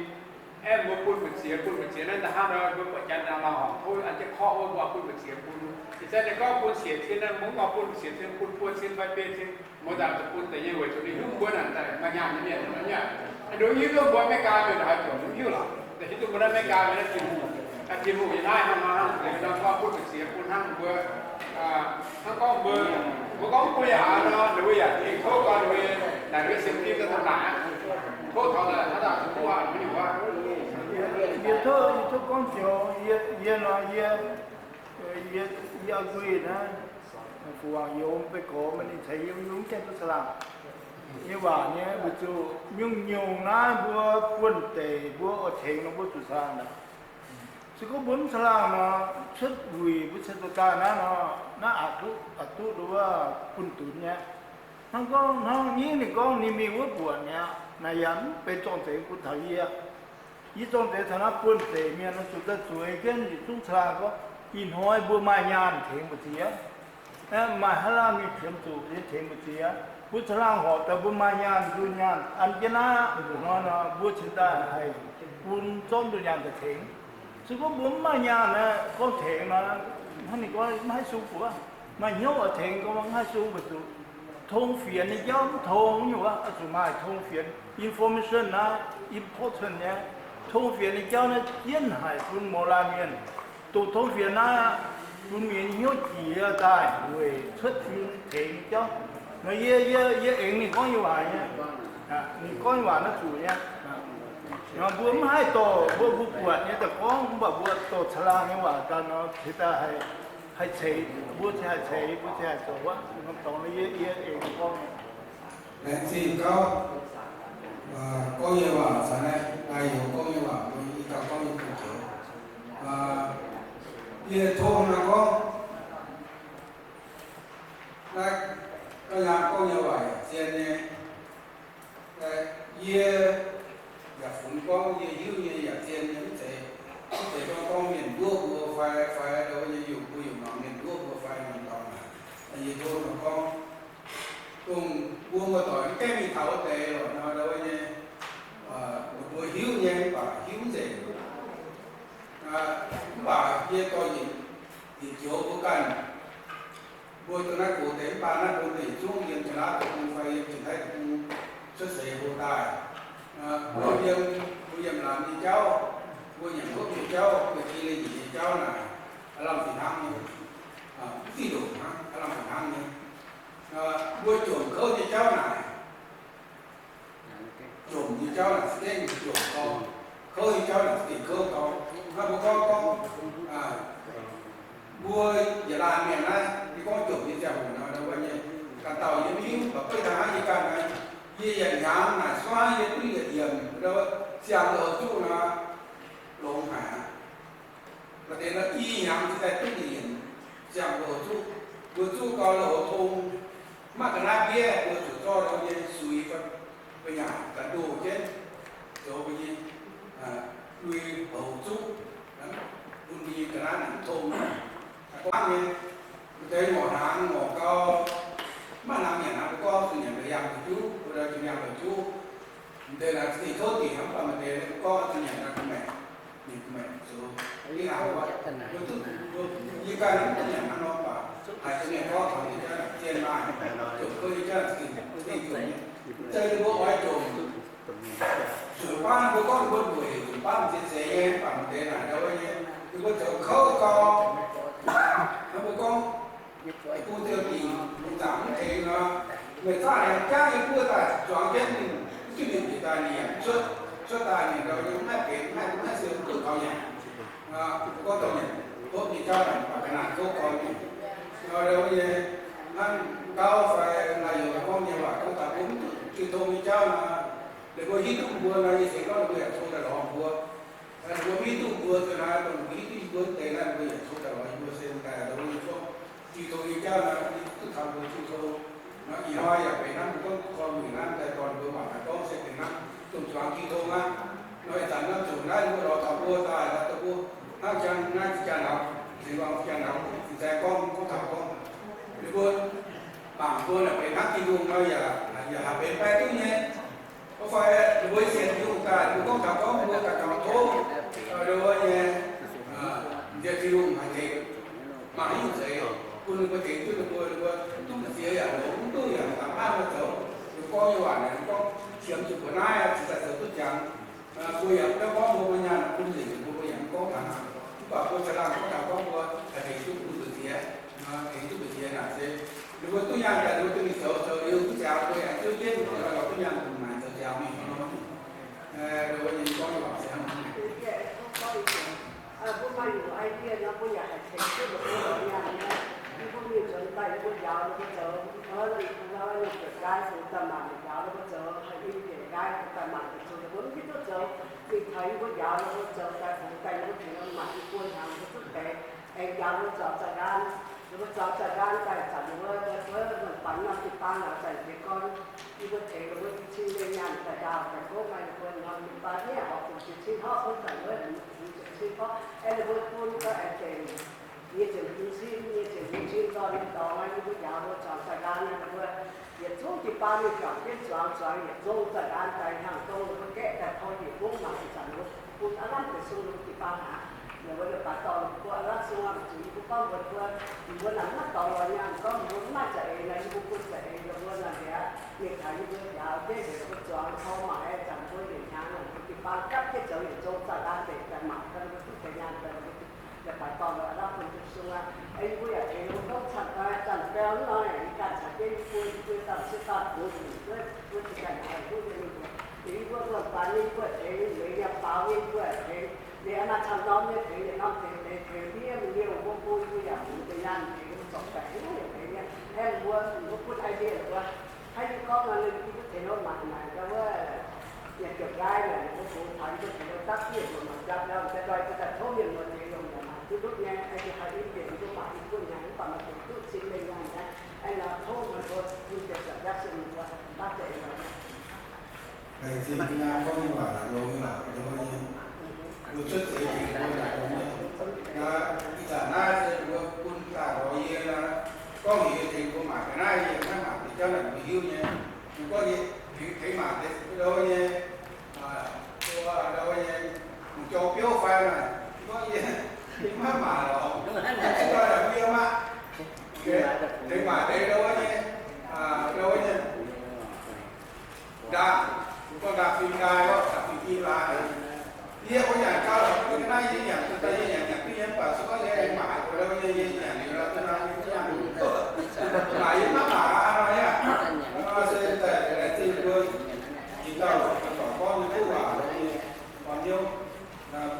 Aeqv, mbuo bun mbu'ziex, bun mbu'ziex naaiv da'hnangv nor, mbuo buatc janx nor lauh horngc tov an jienv korv wuov, mbuo bun mbu'ziex bun. Ih zanc ninh gorngv bun siec cin naaiv, mbuo mv oix bun siec cin, bun buo cin fai biei cin, mbuo daaih zuqc bun deix nyei weic zuqc ninh hiuv mbuo naaic daaih maaih nyaanh nyei mienh nor nyei. Nduov hiuv duqv mbuo America mienh haaix zoux mv hiuv lorqc. Hiuv duqv mbuo naaiv America mienh naaiv Tin-Hungh, Tin-Hungh nyei naaiv hnangv nor hnangv, nor gorngv butv mbu'ziex bun hnangv mbuo, hnangv gorngv mbuo, mbuo gorngv mbuo yaac haaix nor, ninh mbuo yaac tengx tov gorn ninh mbuo, naaic ninh mbuo sienx fim daaih taux naaic, tov taux naaic haaix dauh zuqc duqv aqv, mv nyungc wuov. Yie tov, yie tov gorngv joux, yie, yie nor, yie, yie, yie agree naaiv, fu wangc youz beiv gorx maaih ninh ceix yiem yungz gaengh duqv caangh laangh nyei waac nyei, weic zuqc nyungc-nyungc naaiv mbuo buonv deic mbuo oix tengx nor mbuo zuqc caangh laangh. Se gorngv mbuo mv caangh laangh nor, cuotv wuic mbuo cien zoux daaih naaiv nor, naaiv aqc duqv, aqc duqv nduov bun dunx nyei. Hnangv gorngv hnangv nyingv ninh gorngv ninh mingh wuov buonc mi'aqv, naaic yaac mv benx zorng-zengx bun taux yie. Yie zorng-zengx taux naaiv buonv deic mienh nor zuqc daaih zueiz jienv yietc zungv caangh laangh gorngv, ih hnoi mbuo maaih nyaanh tengx mbu'ziex. Maaih haaix laanh mingh qiemx zuqc yie tengx mbu'ziex. Mbuo caangh laangh horpc daaih mbuo maaih nyaanh ndunh nyaanh an jienv naaiv nduqc hnoi nor, mbuo cingx daaih haih bun zorqv ndunh nyaanh daaih tengx. Se gorngv mbuo mv maaih nyaanh aeqv, gorngv tengx nor, hnangv ninh gorngv mv haih sung buoz. Maaih hnyouv oix tengx gorngv mv haih sung weic zuqc tong fienx nyei jauv mv tong nyei wuov, oix zuqc maaih tong fienx. Information naaiv important nyei. Tong fienx nyei jauv naaiv jienv haic bun mouz laanh mienh. Doqc tong fienx naaiv bun mienh nyei hnyouv jiex daaih weic cuotv fim tengx nyei jauv. Nor yie, yie, yie aengx ninh gorngv nyei waac nyei. Ninh gorngv nyei waac naaiv zuqc nyei. Nor mbuo mv haih dorh mbuo, mbuo buatc nyei daaih gorngv, mv baac mbuo dorh caangh laangh nyei waac daaih nor, cingx daaih haih, haih ceix, mbuo cingx haih ceix, mbuo cingx haih zoux aqv. Norm dorngx yie, yie aengx gorngv nyei. Laengz zingh gauv gorngv nyei waac caux naaiv, naaiv youz gorngv nyei waac, mbuo i dauh gorngv nyei bun joux. Yie tov naaiv gorngv, naaiv gauv nyaam gorngv nyei waac yaac zien nyei. Yie yaac funx gorngv yie hiuv nyei yaac zien nyei, mv zeiz, mv zeiz gorngv, gorngv mienh nduov mbuo fai, fai nyei youc mbuo youc mangc mienh nduov mbuo fai mienh dorngx. Yie tov nor gorngv, dongh mbuo muoz-doic mv gaengh mingh taux wuov deix lorqc nor, wuov nyei, mbuo hiuv nyei mv baac hiuv mv nzengc. Mv baac yie dorh yietc, yietc joux mbuo ganh, mbuo dongh naaiv gox deix mv baac naaiv mbuo yietc zungv yiem Janx-Laauv deic-bung fai yiem Janx-Taiv deic-bung cuotv seix hlo daaih. Mbuo yiem, mbuo yiem laanh nyei jauv, mbuo nyanc hopv nyei jauv, mbuo jiex leiz-nyeic nyei jauv naaic, aav lamh fih hnangv nyei. Mv fih ndoqc hnangv, aav lamh fih hnangv nyei. Mbuo jomc kouv nyei jauv naaic, jomc nyei jauv naaic za'gengh jomc gau, kouv nyei jauv naaic za'gengh kouv gau. Hnangv mbuo gorngv, gorngv mbuo yietc laanh mienh naaiv, yie gorngv jomc nyei ziangh hoc nor, wuov nyei, ganh dauh yie mv hiuv, mv baac beiv daaih hnangv yie ganh naaiv, yie yietc hnyangx naaic suav yie duqv yietc yiemc, ziangh hoc zuqv nor, longx haic aqv. Maaih deix nor i hnyangx cingx daaih duqv yietc yiemc ziangh hoc zuqv. Mbuo zuqv gau, hoc tong, mv maaih ga'naaiv mbienv, mbuo zuqc zorqv wuov nyei suix fai mbuo nyanc ga'ndoh jienv, zoux mbuo nyei lui hoc zuqv, bun mbuo nyei ga'naaiv nangc tong. Gorngv nyei, mv deix ngorc hnaangx ngorc gau, mv maaih hnaangx nyanc aqv, mbuo gorngv zuqc nyanc daaih yangh daaih juv, mbuo daaih zuqc yangh daaih juv. Mv deix naaic za'gengh kouv dingc aqv, mv baac maaih deix gorngv zuqc nyanc daaih ga'maeqc, nyanc ga'maeqc zoux. Yie hnangv wuov, mbuo duqv, mbuo, yie ganh mv duqv nyanc hnangv nor, mv baac haiz za'gengh gorngv taux ninh jauv naaic zien maaih, jomc kouv nyei jauv naaic za'gengh, za'gengh jomc nyei. Mv zeiz ninh mbuo oix jomc zuqc baav, mbuo gorngv mbuo weic zuqc baav m'ziex zeiz nyei, mv baac mv deix naaic ndau wuov nyei, ninh mbuo zoux kouv gau. Hnangv mbuo gorngv, bung ziouc dingc lungh zaangc mv tengx nor, meih zaangv aengx jangv yie buov daaih zuangx jienv ninh, mv duqv ninh bieqc daaih ninh yaac mv cuotv, cuotv daaih ninh ndau wuov mv haih benx, mv haih, mv haih siou duqv taux nyanc. Gorngv taux nyanc hopv nyei jauv naaic, mv baac ga'naaiv kouv gau nyei. Ndau wuov nyei, hnangv gauv fai naaiv youz gorngv nyei waac gorngv taux mbuo mv duqv jiu tong nyei jauv nor, ninh mbuo hiuv duqv mbuo nor, yie sienx gorngv ninh mbuo yaac cong daaih lorz mbuo. Ninh mbuo mv hiuv duqv mbuo zuqc naaiv, dongh mbuo hiuv duqv yie mbuo deix naaiv, mbuo yaac cong daaih lorz yie mbuo se daaih ndau wuov nyei gorngv jiu tong nyei jauv nor, yie duqv taux mbuo jiu tong. Nor ih hnoi yaac benx hnangv mbuo gorngv korv-lienh naaiv daaih dorh mbuo mangc naaiv gorngv se benx hnangv dongh zuangx jiu tong aqv. Nor ih zanc naaiv zuqc naaiv mbuo lorz taux mbuo daaih, daaih dongh mbuo hnangv jangx naaiv zinh jangx nauz, zinh lorngh zinh jangx nauz, zinh zaeng gorngv, gorngv taux gorngv ninh mbuo mangc mbuo naaic benx hnangv Tin-Hungh nor yaac, yaac haih benx baeqv duqv nyei. Mv fai ninh mbuo sienx Tin-Hungh daaih, mbuo gorngv taux gorngv mbuo ganh taux tov, wuov nyei, nziex Tin-Hungh haiz tengx, mangc haaix nyungc zeiz bun ninh mbuo tengx duqv ninh mbuo, ninh mbuo duqv m'ziex yaac longx, mv duqv yaac daaih maanv mbuo zoux. Ninh Gorngv nyei waac naaic, gorngv qiemx zuqc mbuo naaiv, cingx daaih zoux duqv jangx. Mbuo yaac mv gorngv mbuo, mbuo nyaanh bun nzengc, mbuo, mbuo yaac mv gorngv hnaangx. Mv baac mbuo ceix laangh gorngv taux gorngv mbuo haih tengx duqv mbuo nzuqc jiex, tengx duqv mbuo jiex naaic se ninh mbuo duqv nyaanh daaih, ninh mbuo duqv mingh zoux, zoux liuz duqv jangx, mbuo yaac ziouv jienv ninh mbuo lorz duqv nyaanh mbuo maaic zoux jangx mingh nor. Ninh mbuo nyei gorngv nyei waac se hnangv naaic. Mbuo maaih nyungc idea nor, mbuo yaac haih tengx duqv mbuo lorz nyaanh nyei. Yie mbuo mingh nzuonx daaih, yie mbuo njaaux ninh mbuo zoux, ninh mbuo nyungc zuqc nqaai fungx daaih maanc njaaux ninh mbuo zoux, haih in njiec nqaai fungx daaih maanc zoux, ninh mbuo mv hiuv duqv zoux. Mingh taux yie mbuo njaaux ninh mbuo zoux daaih fungx daaih, yie mbuo tengx ninh mbuo maanc yie buo hnyangx ninh mbuo duqv deix. Aengx njaaux ninh mbuo zoux za'nqaang, ninh mbuo zoux za'nqaang daaih zanc ninh mbuo, mbuo, mbuo, mbuo baac norm jiu-baang lorz zanc jiex gorn, yie mbuo tengx ninh mbuo cin-mengh nyaanh daaih ndaauh daaih gouv maaih ninh mbuo norm jiu-baang nyei horpc zuqc jiex cin horpc bun zanc wuov, zuqc cin gorngv aengx ninh mbuo bun gau aengx deix nyei ziepc hmz cin, nyei ziepc hmz cin dorh ninh dorngx, yie mbuo njaaux ninh mbuo zoux za'nqaang, ninh mbuo yietc zungv jiu-baang mingh juangc jienv zuangx, zuangx yietc zungv za'nqaang daaih hnyangx dongh ninh mbuo gaeqv daaih tov yietc mungv mangc zanc ninh mbuo bun aav lamh deix sung ninh mbuo jiu-baang aqv. Ninh mbuo baac dorh ninh mbuo aav lamh sung aqv, zuqc yie mbuo gorngv mbuox mbuo, mbuo naaic mv maaih dorngx lorz nyaanh, gorngv mbuo mv maaih za'eix nor, yie mbuo bun za'eix ninh mbuo nor, liuz mingh taux yie mbuo njaaux jienv heuc ninh mbuo zuangx tov maaiz zanc mbuo yietc hnyangx ninh mbuo jiu-baang gapv jienv zoux yietc zungv za'nqaang deix daaih maaic gau ninh mbuo duqv deix nyaanh daaih, ninh mbuo baac dorh aav lamh bun jiu sung aqv. Yie mbuo yaac tengx ninh mbuo gorngv cangx daaih zanc biauv hnangv nor, yie ganh caux jienv yie mbuo, yie mbuo dauh sieqv dauh gox nzunc wuov, wuov zinh ganh haiz duqv nyei mienh, yie mbuo buonv-baanx nyei yie mbuo tengx, leiz nyei faaux nyei yie mbuo tengx, liuz maaih camv norm nyei tengx, liuz norm tengx, tengx tengx ndiev mingh liouh mbuo bun yie mbuo yaac fungx deix nyaanh tengx mbuo zorc baeqc nyei tengx nyei. Aengx mbuo, mbuo bun idea mbuo, hnangv yie gorngv nor, ninh mbuo tengx mbuo maaic maaic gau wuov, nyanc jienv nqaai naaic, ninh mbuo fungx taux yie mbuo tengx mbuo dapv bieqc mbuo maaic njapv liauz, daaih nzoih daaih tov mienh muoz tengx longc yaac maaic duqv duqv nyei. Aengx ninh haih in njiec ninh mbuo maaic yie bun nyanc mv baac maaih deix duqv cin mengh nyaanh nyei. Aengx nor tov mbuo bun deix suonc jaav sung ninh mbuo dapv deix nor. Laengz zingh Tin-Hungh gorngv nyei waac longx nyei, longx nyei. Mbuo cuotv seix tengx mbuo longx nyei. Ih zanc naaiv se mbuo bun daaih lorz yie nor, gorngv heuc yie tengx mbuo maaic ga'naaiv, yie maiv maaic deix jauv naaic mbuo hiuv nyei. Ninh gorngv nyei, tengx maaic deix ndau nyei, ndau nyei, m'jormh biouv fai naaic, gorngv yie maiv maaic lorz, maiv zuqc yie maaic. Tengx maaic deix ndau nyei, ndau nyei ndaangc, gorngv ndaangc fim nqaai, ndaangc fim i laaix. Yie mbuo nyanc gau, yie naaiv yie nyanc, yie nyanc, nyanc duqv nyei, mv baac se gorngv yie aengx maaic, ndau nyei yie nyanc liuz nor, yie nyanc, maaic yie maiv maaic aqv nor aqv. Nor se daaih laengz zingh mbuo ih dauh doic gorngv nyei kuv waac,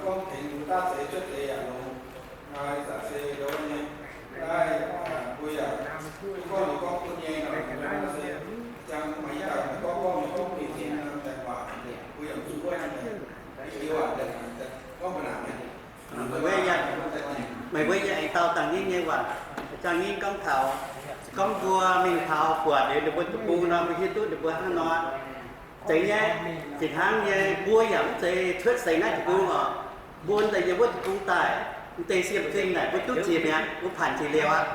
gorngv tengx mbuo daav zeix cuotv deix yaac longx. Ih zanc se ndau nyei, naaiv mbuo yaac duqv gorngv liuz gorngv bun nyei nor, se ziangh mbuo maaih ih zanc gorngv gorngv nyei gorngv bun nyei cin daaih waac, mbuo yaac zuqc wuov daaih, i waac daaih gorngv mbuo naaic nyei. Meih mbuo yaac aengx dau dangh nyei nyei waac, ziangh nyei gorngv taux, gorngv mbuo mingh taux buatc liuz ninh mbuo deic-bung nor, mbuo hiuv duqv ninh mbuo hnangv nor. Zeiz nyei, fih hnangv nyei, mbuo yaac mv zeiz cuotv seix naaiv deic-bung oc. Mbuo daaih yiem wuov deic-bung daaih, mv deix siemv zingh naaic mbuo duqv ziex mi'aqv, mbuo paanc jiex liouh aqv.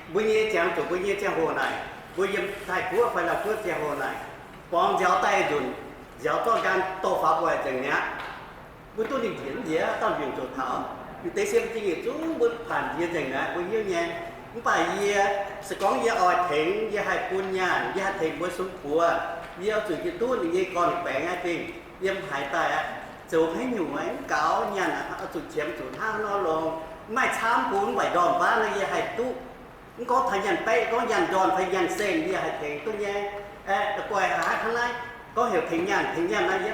Mbuo nyei ziangh zuqc mbuo nyei ziangh hoc naaic, mbuo yiem Taiv-Guoqv fai Lauv-Guoqv ziangh hoc naaic, borngz nziaaux daaih nzunc, nziaaux zorqv nqaang dorh faaux gu'nguaaic nzengc mi'aqv. Mbuo duqv ninh njiec mv njiec, dauh mbiungc zoux taux. Mv deix siemv zingh yietc zungv mbuo paanc jiex nzengc mi'aqv, mbuo hiuv nyei. Mv baac yie, se gorngv yie oix tengx, yie haih bun nyaanh, yie haih tengx mbuo sung buoz, yie oix zuqc hiuv duqv ninh nyei gorn-baengx aqv, dingc yiem haaix daaih aqv, zoux haaix nyungc, mv gaux nyaanh, oix zuqc qiemx zuqc hnangv nor longx, mv maaih camv bun, mv baac ndorm-baav nor yie haih duqv. Mv gorngv taux nyaanh baeqv, gorngv nyaanh ndorn fai nyaanh sem, yie haih tengx duqv nyei. Aeqv, da'guaih haiz hnangv naaiv, gorngv heuc tengx nyaanh, tengx nyaanh naaiv, yie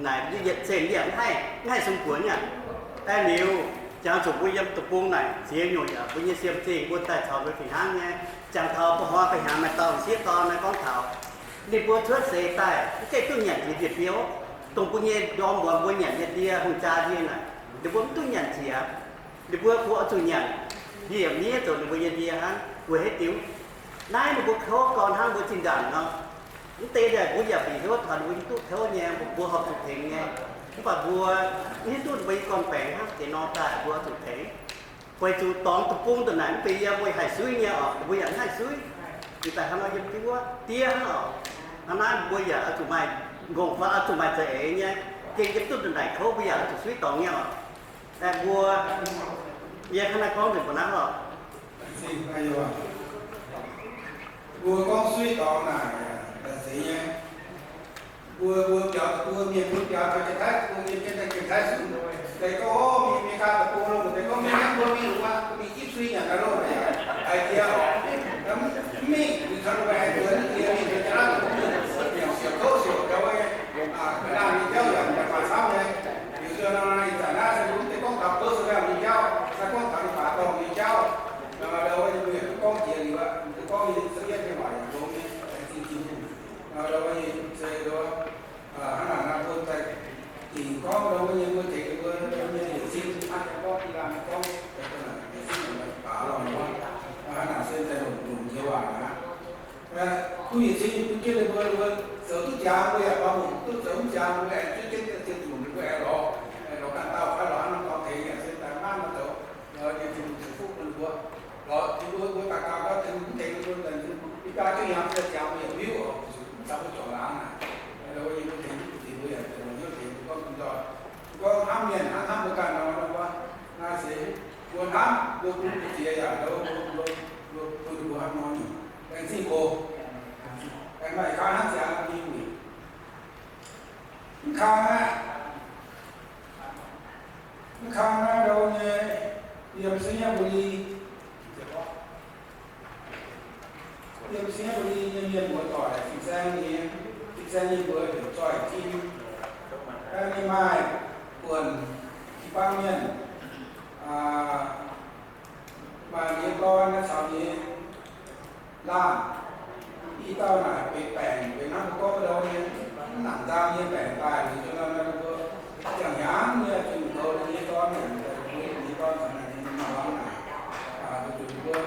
naaic yie yietc cent yie mv haih, mv haih sung buoz nyaanh. Aeqv, liuz, jangx zuqc mbuo yiem deic-bung naaic ziex nyungc yaac mbuo nyei siemv zingh mbuo daaih caux mbuo fih hnangv nyei. Jangx taux ba'hnoi ba'hnyangx maaih dauh m'sieqv dorn naaiv gorngv taux, ninh mbuo cuotv seix daaih mv gaengh duqv nyanc jiex ndie-biouv, dongh mbuo nyei ndorm muonz mbuo nyanc nyei ndie hungh jaa ndie naaic, ninh mbuo mv duqv nyanc jiex. Ninh mbuo kungx oix zuqc nyanc ndie-miev zoux ninh mbuo nyei ndie hnangv, weic haaix diuc? Naaiv ninh mbuo kouv gau hnangv mbuo zinh ndaangc nor. Mv deix daaih mbuo yaac bieqc hnyouv taux ninh mbuo hiuv duqv kouv nyei, mbuo horpc zuqc tengx nyei. Mv baac mbuo mv hiuv duqv mbuo nyei gorn-baengx hnangv deix nor daaih mbuo oix zuqc tengx. Weic zuqc dorngx deic-bung ndongc naaic mv benx yiem mbuo haih suiv nyei oc, mbuo yaac mv haih suiv. Ih zanc hnangv nor yiem diuv wuov diev hnangv oc. Hnangv naaiv mbuo yaac oix zuqc maaih nqongh fai oix zuqc maaih za'eix nyei. Gengh yiem duqv ndongc naaic kouv mbuo yaac oix zuqc suiv dorngx nyei oc. Aeqv, mbuo, yie hnangv naaiv gorngv nzengc mbuo hnangv oc. Mbuo gorngv suiv dorngx naaic, Zeiz nyei. Mbuo, mbuo biaux, mbuo mienh mbuo biaux taux Janx-Taiv, mbuo mienh jienv daaih Janx-Taiv sung, deix gorngv, o, mienh, mienh ganh deic-bung longx, deix gorngv mienh naaiv mbuo mingh wuov, mbuo mingh gipv sui nyanc ga'naaiv loh, haiz jiex, mv mingh, mingh taux mbuo haiz jiex, mingh jiex jaax naaiv, mingh siouc kouv siouc ga'naaiv nyei jauv yaac maaih camv nyei. Liuz nor, ih zanc naaiv se mv deix gorngv taux kouv siouc nyei jauv, se gorngv taux ninh baaix dorngh nyei jauv. Nor, wuov, mbuo yaac duqv gorngv jiex liuz aqv, duqv gorngv nyei, se yietv nyei waac yaac longx nyei, laengz zingh Tin-Hungh. Nor, wuov, se, hnangv naaic nor mbuo daaih dingc gorngv, wuov, nyei mbuo tengx mbuo nyei yietc zingh hnangv gorngv, yie laanh gorngv, yietc zingh baac lorngh wuov, hnangv naaic se daaih longc, longc jiex waac aqv. Kuv yietc zingh bun jienv ninh mbuo, ninh mbuo zoux duqv jaax mbuo yaac baamz mbuo, duqv zoux mv jaax mbuo aengx jienv jienv daaih zien zunc ninh mbuo aengx lorz, lorz ganh dauh fai lorz haaix norm dorngx tengx yaac se daaih maanv nor zoux, yie Tin-Hungh ceix fuqv bun ninh mbuo. Lorz Tin-Hungh mbuo daux gaux gau Tin-Hungh mv tengx ninh mbuo, yie ganh jienv yangh se jaax mbuo yaac miuv oc, zuqc mv caux mbuo juangc laangz naaic. Yie mbuo tengx duqv bun ziex mbuo yaac daaih longc hnyouv tengx mbuo gorngv bun nzoih. Gorngv hnamv mienh hnangv hnamv mbuo ganh nor, nor wuov, naaiv se mbuo hnamv mbuo bun mbuo ziex yaac ndoh mbuo, mbuo, mbuo bun mbuo hnangv nor nyungc. Laengz zingh oc. Aengx maaih kang hnangv ziangx mingh wuic. Mv kang aqv. Mv kang naaiv ndau nyei yiem Singapore, yiem Singapore nyei mienh muoz doic, fin-saeng nyei, fin-saeng nyei mbuox heuc Zoih Kim. Ninh maaih buonc jiu-baang mienh, maaih nyei dorn caux nyei laanh. Ih dauh naaic benx baengc, benx hnangv mbuo gorngv ndau nyei, mv nangc nzang nyei baengc daaih, liuz nor mbuo ziangh hnyangx nyei zunh douz nyei dorn, nyei dorn caux naaic nyei maaih lamh naaic, zuqc mbuo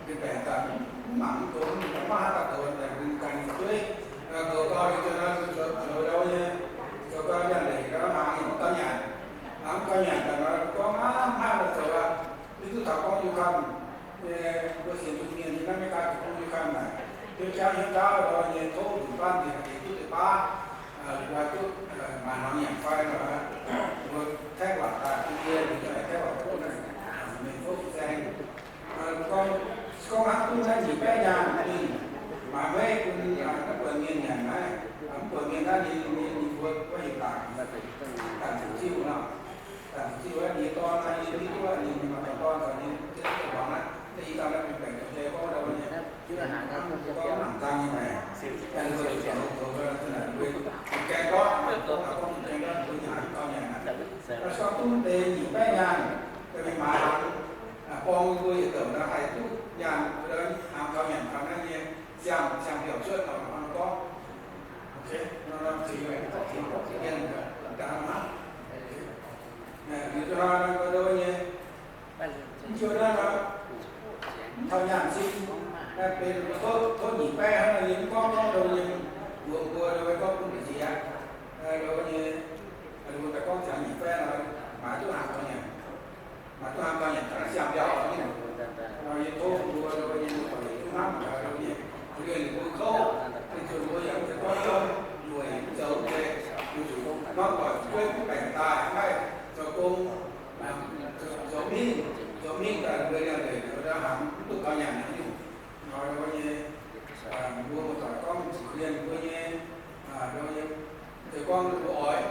benx baengc daaih mv mangc mv gox, mv mangc haaix dauh douz daaih mbuo ganh nyei dueiv. Goux gau liuz nor, zoux gau nyei, zoux gau nyanc leiz gau, hnaangx mv gau nyanc, hnaangx mv gau nyanc daaih nor, gorngv hnangv haaix zoux aqv. Mv duqv taux gorngv Ukraine nyei, mbuo sienx Tin-Hungh mienh nyei naaiv Meigaa deic-bung Ukraine naaic, hnyouv jauv hnyouv jauv nor nyei tov nzunc baav nzengc deix duqv deix baav, guai duqv maaiz hnaangx nyanc fai nor, mbuo Taiv-Hwan daaih bun yie, mbuo Taiv-Hwan duqv naaiv mienh fouv fin-saeng. Gorngv, gorngv hnangv duqv naaiv nyic baeqv nyaanh mingh maaiz meiv bun naaiv buonc mienh nyanc naaiv, mv buonc mienh naaiv ninh, ninh, ninh mbuo wuov heuc Dangc, Dangc Ziuh nor. Dangc Ziuh wuov nyei dorn naaiv, yie mv hiuv duqv ninh maaih dorn caux ninh muangx naaiv. Naaiv ih zanc naaiv mingh baengc zoux jai gorngv ndau nyei, gorngv nangc nzang nyei maengc, gaeng gorngv, gorngv gaeng ndortv mbuo nyanc gau nyanc aqv. Gorngv duqv deix nyic baeqv nyaanh, mingh maaiz hnaangx, borng mbuo yietc douc naaiv haih duqv nyaanh, hnaangx gau nyanc taux naaiv nyei siang, siang mbiauz cuotv nor, gorngv, ok, nor, nor, zingx, zingx, zingx, zingx, zingx, nyei, mv nzuonx naaiv nor, mv taux nyaanh cin, benx tov, tov nyic baeqv hnangv nor, yie mv gorngv, gorngv ndau nyei, mbuox mbuo ndau gorngv bun mbuo ziex, ndau nyei, mbuo daaih gorngv ziangx nyic baeqv nor, maaiz duqv hnaangx gau nyanc, maaiz duqv hnaangx gau nyanc taux naaiv siang mbiauz nyei. Nor yie tov mbuo ndau nyei, mbuo doic yietc zungv hnamv ndau nyei, korv-lienh ninh mbuo kouv, ninh zuqc mbuo yaac mv zeiz gorngv zouv, weic mv zoux mv zeiz, mbuo zuqc norm doic fu'jueiv mv baengc daaih maiv zoux gong, zoux mingh, zoux mingh daaih mbuo liangx-ndeic ndau hnangv mv duqv gaux nyanc nyei nyungc. Nor ndau nyei, mbuo muoz-doic gorngv zuqc korv-lienh mbuo nyei, ndau nyei, mv zeiz gorngv mbuo oix,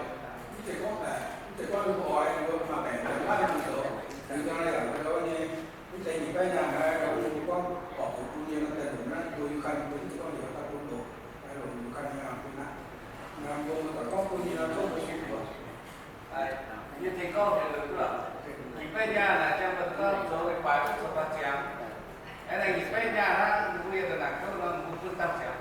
mv zeiz gorngv daic, mv zeiz gorngv mbuo oix, mbuo maaih baengc mbuo maiv haih zoux. Liuz nor yaac ndau nyei, mv zeiz nyic baeqv nyaanh naaiv, ndau nyei mbuo gorngv horpc zuqc bun yiem naaiv daaih longc naaiv mbuo Ukraine mbuo mv zeiz gorngv liouc daaih bun doqc, longc Ukraine nyei bun naaiv. Mbuo muoz-doic gorngv bun yiem naaiv tov mbuo sueih mbuo. Yie tengx gorngv heuc duqv, nyic baeqv nyaanh naaic ziangh mbuo gorngv zoux leiz-baaix duqv zoux gau ziangx. Aengx naaic nyic baeqv nyaanh hnangv, mbuo yie daaih naaic kouv nor, mbuo bun dangh ziangx.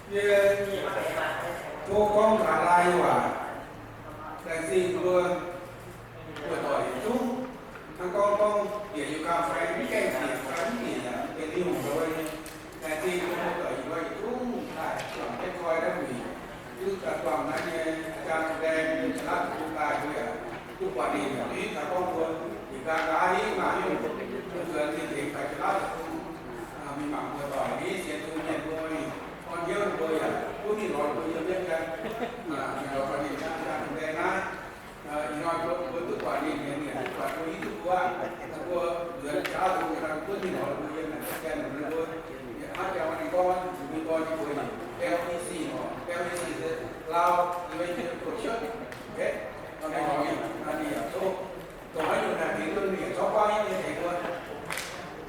Yie tov gorngv gaax laai nyei waac, laengz zingh mbuo muoz-doic yietc zungv. Hnangv gorngv gorngv bieqc yie ganh fai mv gaengh bieqc fai mv bieqc yaac benx lingh wuonh nyei. Laengz zingh mbuo muoz-doic yietc zungv daaih juangc jienv koi naaiv wuic, duqv daaih juangc naaiv nyei jaa-laengh nyei jaa-laengh daaih mbuo yaac duqv buatc ninh yaac duqv hiuv taux gorngv mbuo yietc nqaang nqaang hiuv maaih hiuv, zuonx ninh tengx daaih jaa-laengh yietc zungv mingh mangc muoz-doic, ninh sienx Tin-Hungh mienh mbuo, ninh orn hnyouv ninh mbuo yaac gunv ninh lorz mbuo yiem jienv gan, mingh lorz ganh ninh jaa-laengh naaiv. Ih hnoi mbuo duqv buatc ninh, ninh duqv buatc mbuo, hiuv duqv mbuo, mbuo nzuonx jaav dongh ninh gunv ninh lorz mbuo yiem naaic gan mbuo, hnangv jangx ninh gorngv, ninh gorngv ninh mbuo L E C, L E C se Lao Evangelisation Church, okay, ninh yaac tov dongh haaix nyungc naaic mingh ninh yaac zorqv guangc nyei tengx mbuo.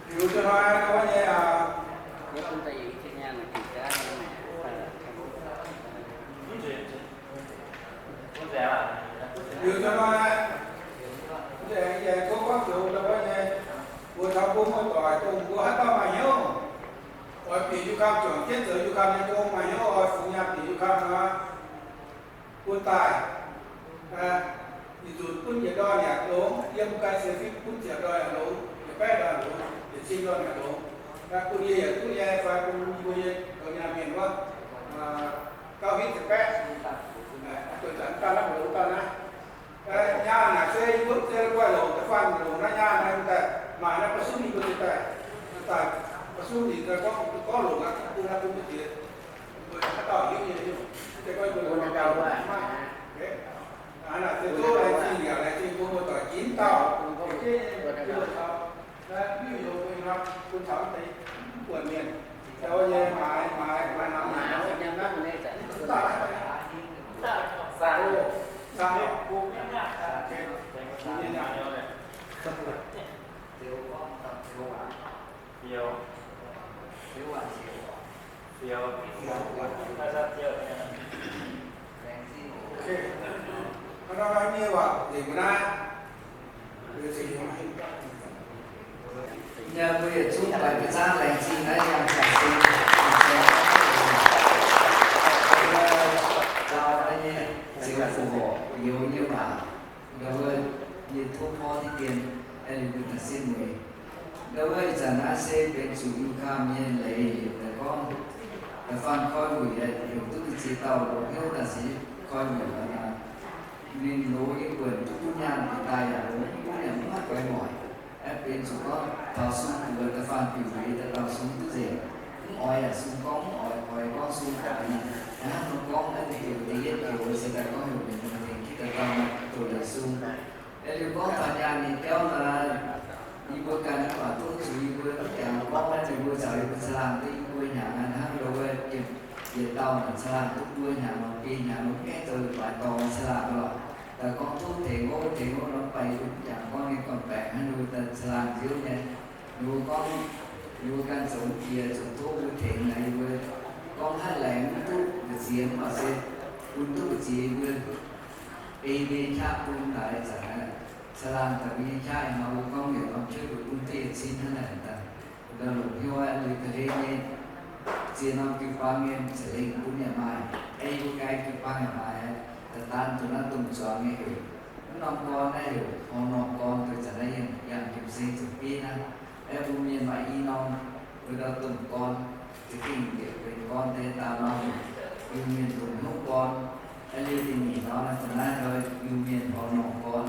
Liuz jienv hnoi gorngv nyei aqv. Liuz jienv hnoi, yie tov gorngv zoux daaih wuov nyei, mbuo taux mbuo muoz-doic dongh mbuo haaix dauh maaih hnyouv oix bieqc yie ganh juangc jienv zoux yie ganh nyei gong, maaih hnyouv oix fungx nyaanh bieqc yie ganh nor, bun daaih. Ih zanc bun yietc ndorn yaac longx, yiem gan sienx fim bun ziepc ndorn yaac longx, yietc baeqv ndorn longx, yietc cin ndorn yaac longx. Bun yie yaac duqv nyei fai bun mbuo nyei douz nyaanh mienh wuov, gauh hitv ziepc baeqv, douz zanc ganh naaiv longx ganh naaiv. Nyaanh naaic se yie mbuo mv zeiz guaih longc da'faanh longc naaiv nyaanh naaiv daaih maaic naaiv ba'sumv yie mbuo daaih, daaih ba'sumv ninh daaih gorngv, gorngv longc aqv, bun naaiv bun mbuo jiex, mbuo haaix dauh hiuv nyei, mv zeiz gorngv mbuo longc daaih maiv maaih. Naaiv se zouv laengz zingh yaac laengz zingh mbuo muoz-doic ginv dauh, bun taux mv buonc mienh, dau nyei maaiz, maaiz, maaiz nangv, maaiz nangv, mv daaih, sang, sang, Yie mbuo yietc zungv baix ga'zanv laengz zingh naaiv yangh jaax sin, dau naaiv nyei ziux fuqv horc youz nyei waac, ndau wuov yie tov porv diqv dien, aengx liuz mbuo daaih sin mueiz. Ndau wuov ih zanc naaiv se benx zuqc Yiutai nyei leiz yietc deix gorngv, da'faanh koi wuic heuc duqv ziex dauh longc hnyouv daaih se koi wuic aqv. Ninh loz nyei buonc duqv gunv nyaanh bieqc daaih yaac longx, gunv yaac mv haih guaix ngoic. Aeqv, benx zuqc gorngv taux sung buoz da'faanh biux leiz daaih dauh sung duqv nzengc. Mv oix yaac sung gorngv mv oix, oix gorngv sung gaax nyei. Hnangv nor gorngv naaiv deix joux da'yietv joux se daaih gorngv heuc mienh muoz tengx gitv daaih dauh doz-leiz sung. Aeqv, liuz gorngv taux nyaanh nyei jauv naaic, yie mbuo ganh mv baac duqv zuqc yie mbuo mv jangx gorngv naaiv ninh mbuo caux yie mbuo caangh laangh duqv yie mbuo hnyangx aqv hnangv, ndau wuov yietc dauh naaic caangh laangh duqv buo hnyangx nor, biei hnyangx nor, mv gaengh zoux leiz-baaix dorngx caangh laangh lorqc. Daaih gorngv tov tengx wuov tengx wuov nor, mv baac yie mbuo mv jangx gorngv nyei gorn-baengx hnangv, ninh mbuo daaih caangh laangh nziouv nyei. Ninh mbuo gorngv, ninh mbuo ganh zoux jiex zoux tov mbuo tengx naaic, yie mbuo gorngv haaix laengz mv duqv mbu'ziex, mv baac se bun duqv mbu'ziex yie mbuo ei mbuo nyei qaqv bun daaih zanc aqv. Caangh laangh daaih mbuo nyei qaqv ih hnoi mbuo gorngv yietc norm cuotv mbuo bun duqv yietc cin hnangv naaic daaih. Ndau longc hnyouv aqv, liuz ga'hlen nyei ziex norm jiu-baang nyei za'lengh bun yaac maaih, ei mbuo ganh jiu-baang yaac maaih, da'daan dongh naaiv domh zuangx nyei heuc. Mv norm gorn naaiv heuc horh normh gorn, deix zanc naaiv yiem yangh jiem-seng zoux bieiv naaiv. Aeqv, mbuo mienh maaih i norm, wuov ndau domh gorn, za'gengh yietc benx gorn deix daauh norm heuc Iu-Mienh domh hnyouv gorn. Aeqv, liuz da'nyeic norm naaiv, da'naaiv ndau Iu-Mienh horh normh gorn.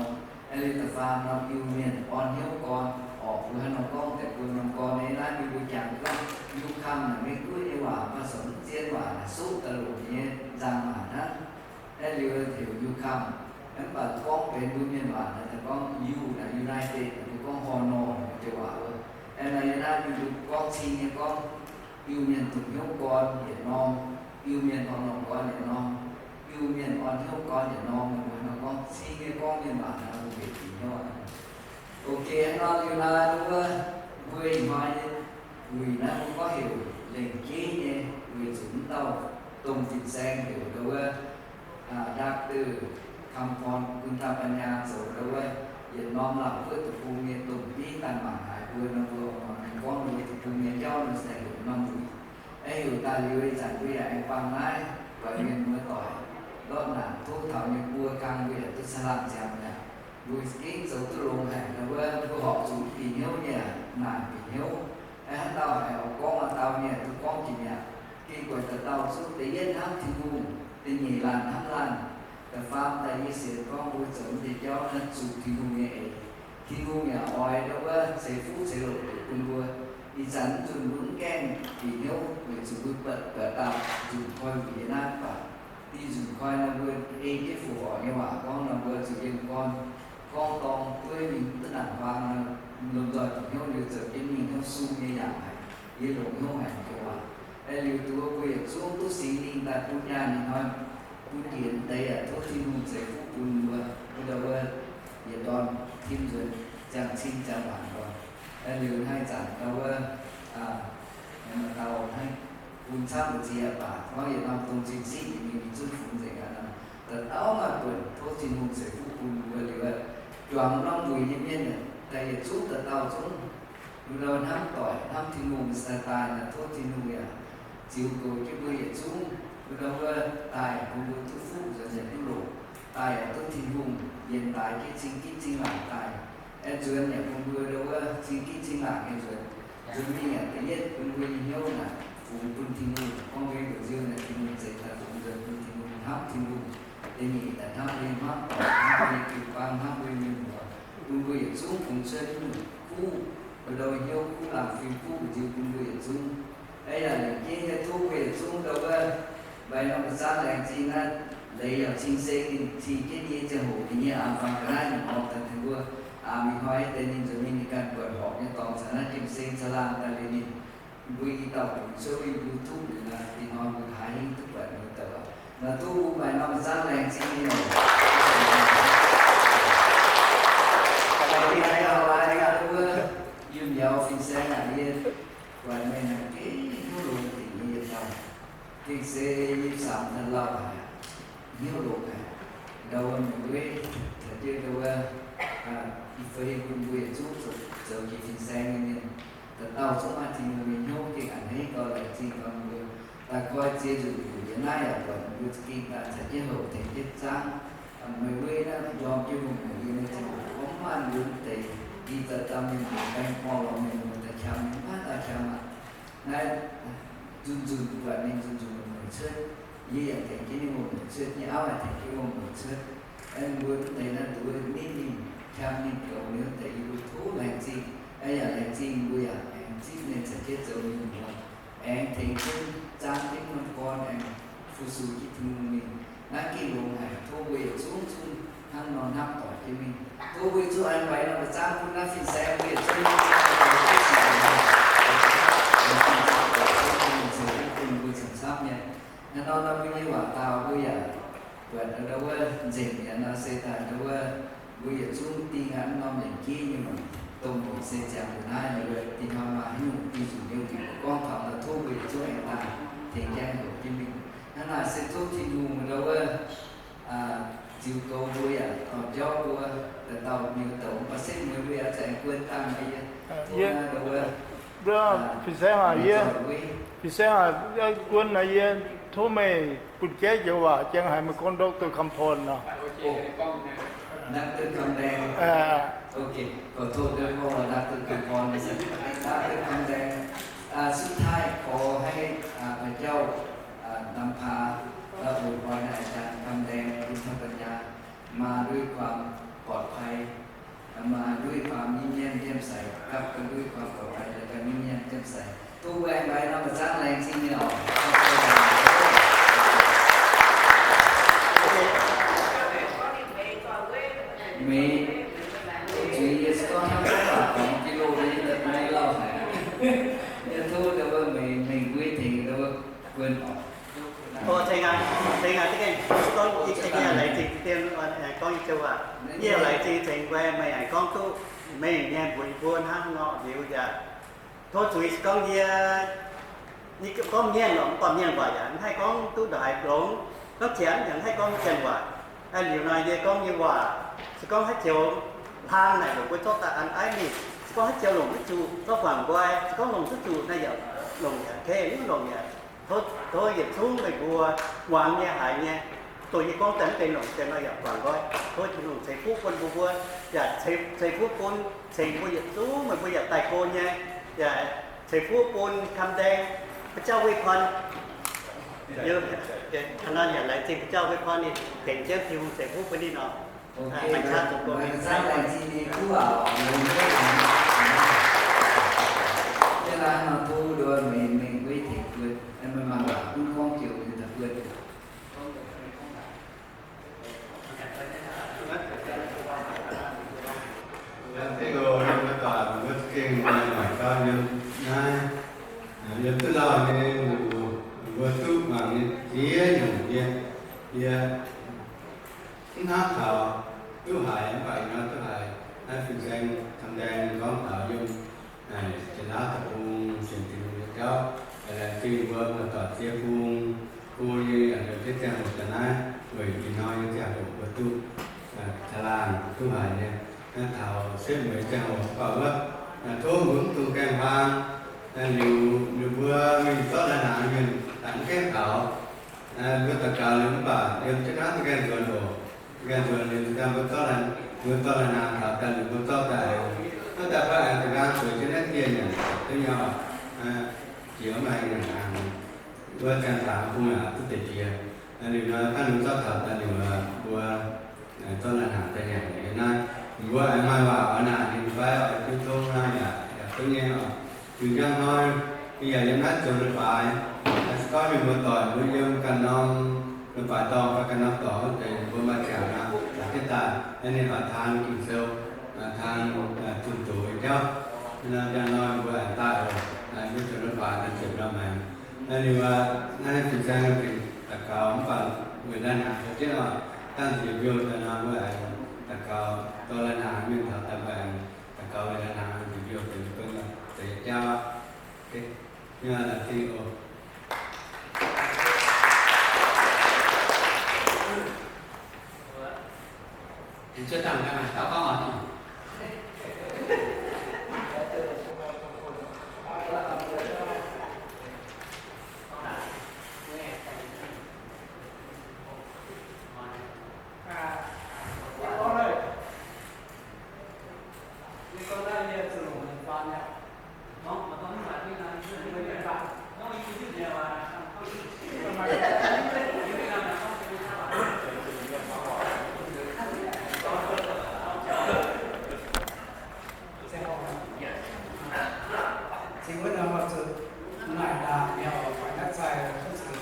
Aeqv, liuz da'faam norm Iu-Mienh orn hnyouv gorn. Orqc, mbuo haaix norm gorngv deix buo norm gorn nyei naaiv, mbuo jangx gorngv Iu-Kamv naaic Meiv-Guoqv nyei waac, mv baac se mv zien waac naaic, suqv daaih longc nyei nzangc-maac hnangv. Aeqv, liuz heuc Iu-Kamv, mv baac gorngv benx mbuo mienh waac naaic, daaih gorngv Iu naaic United, mbuo gorngv horh normh naaic joux waac wuov. Aeqv, naaiv yie naaiv mbuo gorngv cing nyei gorngv Iu-Mienh domh hnyouv gorn yietc norm, Iu-Mienh horh normh gorn yietc norm, Iu-Mienh Hnyouv gorn yietc norm, mbuo nor gorngv cing nyei gorngv mienh waac naaiv mbuo mbenc bieqc hnyouv aqv. Ok, hnangv nor liuz naaiv wuov, mbuo ih hnoi nyei wuic naaiv mbuo gorngv heuc lengc jeiv nyei, weic zuqc mv dauh domh fin-saeng heuc ndau wuov, Doctor Kam Korn Bun Daaih Banh Nyaa zoux ndau wuov yietc norm laauc buov deic-bung nyei domh bieiv daaih mangc haiz mbuo nor, mbuo oix gorngv mbuo deic-bung nyei jauv nor se heuc norm wuic. Aeqv, heuc daaih liuz ih zanc mbuo yaac aengx bang naaiv buatc mienh muoz-doic ndortv naanc tov taux nyei mbuo kang mbuo yaac duqv caangh laangh ziangx mi'aqv. Mbuo gengh zoux duqv longx haic, ndau wuov mbuo horpc zuqc bieqc hnyouv nyei, naaic bieqc hnyouv. Aeqv, haaix dauh haiz oix gorngv haaix dauh nyei duqv gorngv jiex mi'aqv. Gengh buatc dauh dauh zungv da'yietv hnamv Tin-Hungh, da'nyeic laanh hnamv laanh, da'faam daaih yie sienx gorngv mbuo zoux mv deix jauv naaiv zuqc Tin-Hungh nyei eix. Tin-Hungh yaac oix ndau wuov ceix fuqv ceix loc bun mbuo. Ih zanc mv nzunc mbuo mv gaengh bieqc hnyouv weic zuqc mbuo buatc dauh nzunc koi wuic yie naaiv baac, dih nzunc koi nor mbuo ei jienv fu horc nyei waac gorngv nor mbuo zuqc yiem gorn gorngv dorng dueiv mingh duqv naanc huaang nor, lomh nzoih bieqc hnyouv liuz zoux jienv mingh hnyouv sung nyei yaac haic, yie longc hnyouv haic joux waac. Aeqv, liuz duqv mbuo yietc zungv duqv Singx Lingh daaih bun nyaanh ih hnoi, bun njiec mv deix yaac tov Tin-Hungh ceix fuqv bun mbuo, bun ndau wuov yietc ndorm tim nzuonx ziangh cin ziangh waanc nor. Aeqv, liuz naaiv zanc ndau wuov, maaih dauh naaiv bun camv mbu'ziex baac gorngv yietc norm dongh cin sitv nyei mingh zunv fungx nzengc aqv nor, dauh dauh maaih buonc tov Tin-Hungh ceix fuqv bun mbuo liuz, juangc norm wuic nyei mienh daaih yietc zungv dauh dauh zungv, mbuo ndau hnamv doic hnamv Tin-Hungh sai daaih naaic tov Tin-Hungh yaac ziux goux jienv mbuo yietc zungv, mbuo ndau wuov daaih bun mbuo duqv fuqv nzuonx yaac duqv longc, daaih yaac duqv Tin-Hungh yienx daaix jienv cing gitv cing laangc daaih. Aeqv, nzuonx yaac bun mbuo ndau wuov cing gitv cing laangc nyei nzuonx. Nzuonx mingh yaac da'yietv bun mbuo nyei hnyouv naaic fungx bun Tin-Hungh, gorngv mbuo nyei nziu naaic Tin-Hungh zeix daaih fungx nzuonx bun Tin-Hungh, hnamv Tin-Hungh. Da'nyeic daaih hnamv mbuo nyei hmuangv doic, hnamv mbuo nyei jiu-baang, hnamv mbuo nyei mienh muoz, bun mbuo yietc zungv fungx cuotv nyungc kuv, mbuo ndau hnyouv kuv laangc fim kuv mbu'nziu bun mbuo yietc zungv. Aeqv, yaac lengc jeiv nyei tov mbuo yietc zungv ndau wuov mbaix norm ga'zanv laengz zingh naaiv, leiz yaac cing-seng ninh cing jienv nyei ziangh hoc ninh nyei aamx fangx ga'naaiv nyungc norm daaih tengx mbuo. Aamx ih hnoi deix ninh nzuonx mingh ninh ganh buatc horpc nyei dorngx caux naaiv jiem-seng caangh laangh daaih liuz ninh, mbuo i dauh fungx cuotv mingh YouTube liuz naaiv, ih hnoi mbuo haiz hingv duqv buatc ninh douc aqv. Naaiv duqv mbuo mbaix norm ga'zanv laengz zingh ninh. Wuov, yiem mbiauz fin-saeng aac, yie buatc meih naaic gengh hnyouv longx dingc nyei yietc dauh. Gengh se yie samx daaih lauh haic, hnyouv longx haic. Ndau wuov meih weiv caux jienv ndau wuov i fei bun mbuo yietc zungv zoux jiex fin-saeng nyei mienh, dauh dauh zungv maaih Tin-Hungh nyei hnyouv gengh a'hneiv gau, laengz zingh gau mbuo. Daaih koi ziex nzunc heuc yie naaiv yaac buatc mbuo za'gengh daaih caux jienv houc tengx jienv zaangv. Meih weiv naaiv njormh jienv mbuo haic, yie naaiv ziangh hoc gorngv mv maaih mbuo deix, dih daaih daaih mienh muoz, baeng gorngv lorz mienh muoz daaih qam, mv baac daaih qam aqv. Naaiv nzunc nzunc buatc ninh nzunc nzunc mueic cuotv, yie yaac tengx jienv ninh mueic cuotv, yie auv yaac tengx jienv mueic cuotv. Aeqv, mbuo mv deix naaiv nduov ninh, ninh qam ninh goux ninh wuov deix, yie mbuo tov laengz zingh. Aeqv, yaac laengz zingh mbuo yaac aengx zipv ninh caux jienv zoux mienh muoz, aengx tengx jienv zaangv jienv norm gorn, aengx fu-sux jienv Tin-Hungh mingh. Naaiv gengh longx haic, tov mbuo yietc zungv zungv hnangv nor hnamv doic jienv mingh. Tov mbuo yietc zungv aengx mbaix norm ga'zanv bun naaiv fin-saeng, mbuo yietc zungv bun mbuo caux camv nyei. Hnangv nor nor mbuo nyei waac daauh mbuo yaac buatc ndau wuov nzengc mi'aqv nor se daaih ndau wuov mbuo yietc zungv dingh aqv, norm lengc jeiv nyei maengc dongh se ziangx nduqc naaiv, ninh wuov dingh hnoi maaih haaix nyungc dingh zuqc nyei, gorngv taux nor tov mbuo yietc zungv aengx daaih tengx jienv heuc jienv mingh. Hnangv naaic se tov Tin-Hungh ndau wuov ziux goux mbuo yaac dorh jauv mbuo, dauh dauh mienh douc, mv baac setv mueiz mbuo yaac za'gengh guon dangh nyei. Tov naaiv ndau wuov, fin-saeng aac, yie, fin-saeng aac, guon naaic yie tov meih bun jaiv joux waac jangx haic, meih gorngv Doctor Kam Porn nor. Doctor Kam Deng. Ok,ขอโทษด้วย เพราะว่า Doctor Kam Porn ไม่ใช่ Doctor Kam Deng. สุดท้ายขอให้พระเจ้า นำพาและอวยพรให้อาจารย์คำแดง อินทปัญญา มาด้วยความปลอดภัย มาด้วยความยิ้มแย้มแจ่มใส กลับกันด้วยความปลอดภัย และก็ยิ้มแย้มแจ่มใส Tov mbuo aengx mbaix norm ga'zanv laengz zingh nyei oc. Meih, zuiz yie se gorngv hnangv gorngv baac gorngv jiex loh nyei, daaih bun yie lauh haic. Yie tov ndau wuov meih mengh mbuo tengx ndau wuov guon oc. Gorngv yie laengz zingh dien, gorngv yie joux waac, yie laengz zingh cingx guai meih aengx gorngv duqv mengh nyei mbuox yie mbuo hnangv nor liuz yaac tov zuiz. Se gorngv yie, yie gorngv mienh lorqc, mv baac mienh waac yaac mv haih gorngv duqv ndongc haaix longx, gorngv janx yaac mv haih gorngv janx waac. Liuz nor yie gorngv nyei waac, se gorngv haaix joux hlang naaic longc mbuo zorqv daaih an aiv mingh, se gorngv haaix joux longc mv zuqc zorqv guangc nqoi, se gorngv longc duqv zuqc naaiv yaac longc yaac kei, mv longc yaac tov yietc zungv meih mbuo muangx nyei haiz nyei, dongh yie gorngv daaih mv benx longc janx nor yaac guangc nqoi. Tov Tin-Hungh ceix fuqv bun mbuo, mbuo yaac ceix fuqv bun ceng mbuo yietc zungv, meih mbuo yaac daaih go nyei, yaac ceix fuqv bun Kam Ndaeng, ba'jauv wei-porn. Hnangv naaiv yaac laengz zingh ba'jauv wei-porn ninh tengx jienv Tin-Hungh ceix fuqv bun ninh nor. Mbuo za'gengh maaih gau yiem naaiv, yiem duqv lauh nyei, mbuo duqv mangc nyei ziex nyungc yie, yie mv hnamv taux duqv haiz, mv baac ih hnoi duqv haiz. Naaiv fin-saeng Kam Ndaeng gorngv taux yiem Janx-Laauv deic-bung sienx Tin-Hungh nyei jauv, laengz zingh mbuo muoz-doic ziex bung go nyei, yaac liouh jienv ziangh hoc daaih naaiv weic ih hnoi nyei ziangh hoc mbuo duqv caangh laangh duqv haiz nyei. Naaiv taux setv mueiz ziangh hoc mv baac wuov, tov mbuo mv dungx gaengh huaang. Liuz ninh mbuo mingh zorqv lai-hnaangx mienh daaih mv gaengh taux. Mbuo daux gaux liuz mv baac yiem jienv naaiv duqv gaengh nzuonx oc. Gaengh nzuonx liuz daaih mbuo zorqv lai, mbuo zorqv lai-hnaangx taux daaih liuz mbuo zorqv daaih, zorqv daaih fai aengx da'nqaang zueiz jienv naaiv dieh nyanc duqv nyei oc. Jiex mv maaih nyanc hnangv. Wuov ziangh dangx bung yaac duqv deix jiex. Liuz nor hnangv nor zorqv taux daaih liuz mbuo zorqv lai-hnaangx daaih nyanc yiem naaiv. Mbuo aengx maaih waac oix naaic ninh fai oix jiu tong naaiv yaac, yaac duqv nyei oc. Liuz njang hnoi yie yaac yiem naaiv zoux leiz-baaix. Se gorngv mienh muoz-doic mbuo yiem ganh norm leiz-baaix dorngh fai ganh norm dorngx wuov deix, mbuo maaih ziangx aqv, ziangx jienv daaih, ninh oix taan Ging-Sou, taan zunh doz nyei jauv. Njang hnoi mbuo aengx daaih oc. Mbuo zoux leiz-baaix daaih ziepc norm maengx. Liuz naaiv fin-saeng daux gaux mv baac weic lai-hnaangx zoux jienv oc. Dangh nziex mbiouh daaih nor mbuo aengx daux gaux dorh lai-hnaangx mingh taux daaih mbuo aengx daux gaux weic lai-hnaangx nziex mbiouh deix mbuo deix jauv. Cingx wuov nor, zuqc naaic ndaangc nyei oc, fai naaiv zaih duqv zuqc.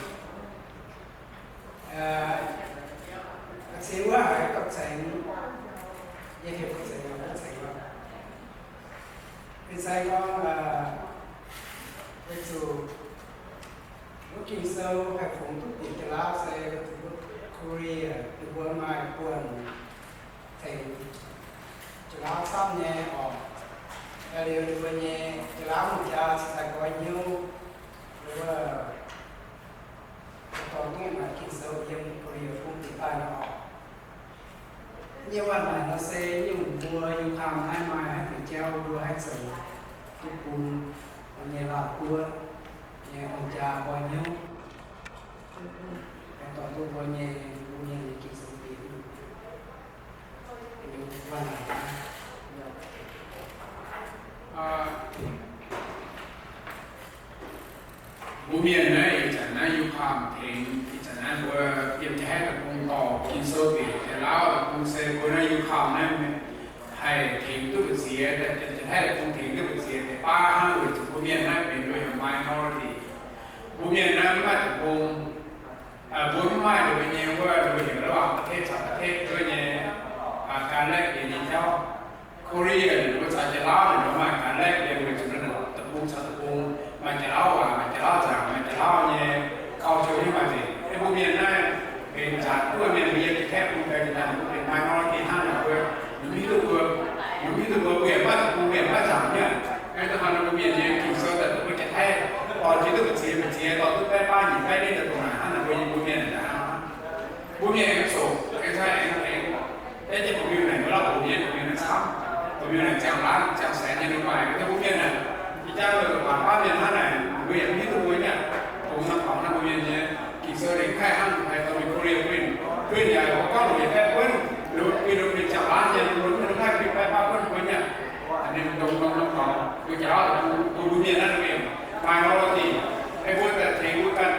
Cingx wuov haiz gapv cengx, yie heuc gapv cengx, gapv cengx wuov. Ih zanc gorngv, weic zuqc wuov Ging-Sou haih fungx duqv bieqc Janx-Laauv se weic zuqc wuov Korea ninh mbuo maaih buonc tengx Janx-Laauv camv nyei oc. Liuz ninh mbuo nyei Janx-Laauv nyei jaa cingx daaih nqoi hnyouv, wuov, dorh duqv maaih Ging-Sou yiem Korea fungx bieqc daaih nor oc. Nyei waac naaic nor se nyungc mbuo Yiutai naaiv maaih haaix nyungc jauv mbuo haih zoux duqv bun mbuo nyei Laauv guoqv nyei ong-jaa nqoi hnyouv, aengx dorh duqv mbuo nyei, mbuo nyei Ging-Sou bieqc. Mbuo mienh naaiv ih zanc naaiv Yiutai tengx, ih zanc naaiv mbuo yiem Janx-Haiv Deic-Bung dorh Ging-Sou bieqc Janx-Laauv Deic-Bung se mbuo naaiv Yiutai naaiv haih tengx duqv mbu'ziex, Janx-Haiv Deic-Bung tengx duqv mbu'ziex deix baav hnangv, weic zuqc mbuo mienh naaiv benx nduov heuc minority. Mbuo mienh naaiv mv maaih deic-bung, mbuo mv maaih nduov nyei wuov, nduov heuc ระหว่างประเทศสามประเทศ nduov nyei, ganh laeqv bienx nyei jauv. Korea ninh mbuo caux Janx-Laauv ninh mbuo maaih ganh laeqv bienx weic zuqc naaiv deic-bung caux deic-bung maaih Janx-Laauv waac, maaih Janx-Laauv nzaangc, maaih Janx-Laauv nyei gauh jouh nyei maaih deix. Mbuo mienh naaiv benx zanc Mienh mbuo yiem Janx-Kaeqv bung daaih, minority hnangv naaic mbuo, mbuo mv hiuv duqv mbuo, mbuo mv hiuv duqv mbuo, mbuo yaac maiv, mbuo yaac maiv zaangc nyei. Aengx da'faanh mbuo mienh nyei Ging-Sou daaih duqv mbuo Janx-Kaeqv, dorh jienv duqv mbu'ziex mbu'ziex, dorh duqv baeqv baav nyic baeqv nitv daaih dongh naaic hnangv naaic mbuo nyei, mbuo mienh naaic hnangv. Mbuo mienh aengx zoqc, aengx cai aengx, aengx, aengx jienv ba'miuh naaic mbuo lauh hoc nyei, ba'miuh naaic camv, ba'miuh naaic ziangh laanh ziangh saengx nyei mbuo maaih, mbuo mienh naaic, ih jaav mbuo baac baav mienh hnangv naaic, mbuo yaac mv hiuv duqv mbuo nyei. Dongh norm dorngx naaiv mbuo mienh nyei Ging-Sou ninh mv haih hnangv haaix dorh mingh korv-lienh bun, bun yaac mbuo gorngv longc yietc baeqv buonv, ninh mbuo bun, ninh mbuo bun ziangh laanh nyei, ninh mbuo mv haih bun baeqv baav buonv mbuo nyei. Ninh dongh norm dorngx mbuo jaax bun mbuo mienh naaiv mbuo yaac maaih nor lorh dingc, aengx mbuo daaih tengx mbuo ganh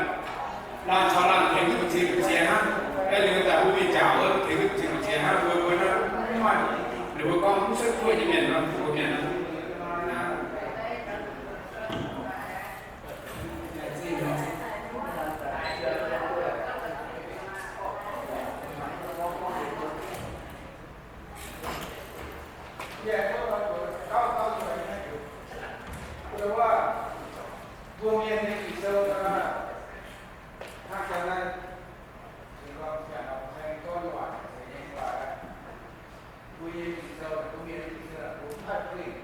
laanh caux laanh tengx duqv mbu'ziex mbu'ziex hnangv. Aengx liuz daaih mbuo mingh njaaux wuov tengx duqv mbu'ziex mbu'ziex hnangv, mbuo, mbuo naaiv mv maaih, ninh mbuo gorngv mv cuotv kuoqv nyei mienh nor, mbuo mienh naaiv. Mbuo mienh nyei Ging-Sou, hnangv jangx naaiv, Singx Lungh Tienh Laangz gorngv nyei waac, mbuo nyei Ging-Sou, mbuo mienh nyei Ging-Sou, mbuo mv haih bingh.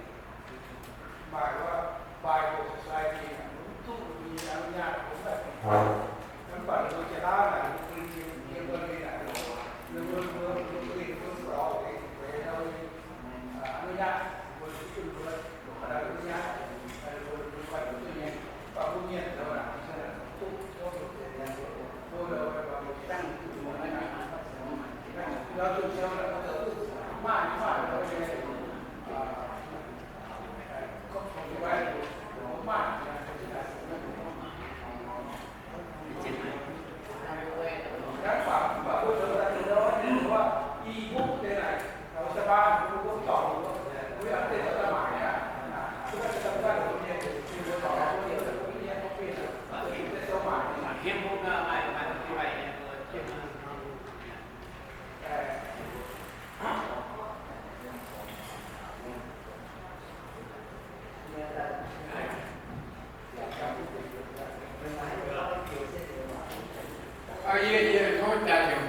Maaih wuov Bible Society, mbuo mv duqv mbuo nyei a'nyaanh, mbuo mv haih bingh. Mv baac mbuo jiex daav naaic, mbuo bingh jiex mbuo nyei mbuo nyei naaic, mbuo, mbuo, mbuo bingh mbuo zoux deix, deix ndau nyei a'nyaanh, mbuo zuqc mbuo, mbuo a'nyaanh, mbuo, mbuo baac mbuo duqv nyei, mv baac mbuo mienh zoux naaic, mbuo duqv, mbuo zoux deix, mbuo, mbuo, mbuo dangh, mbuo dangh, mbuo dangh, mbuo dangh, mbuo dangh, mbuo dangh, Yie, yie tov jaa ziouc,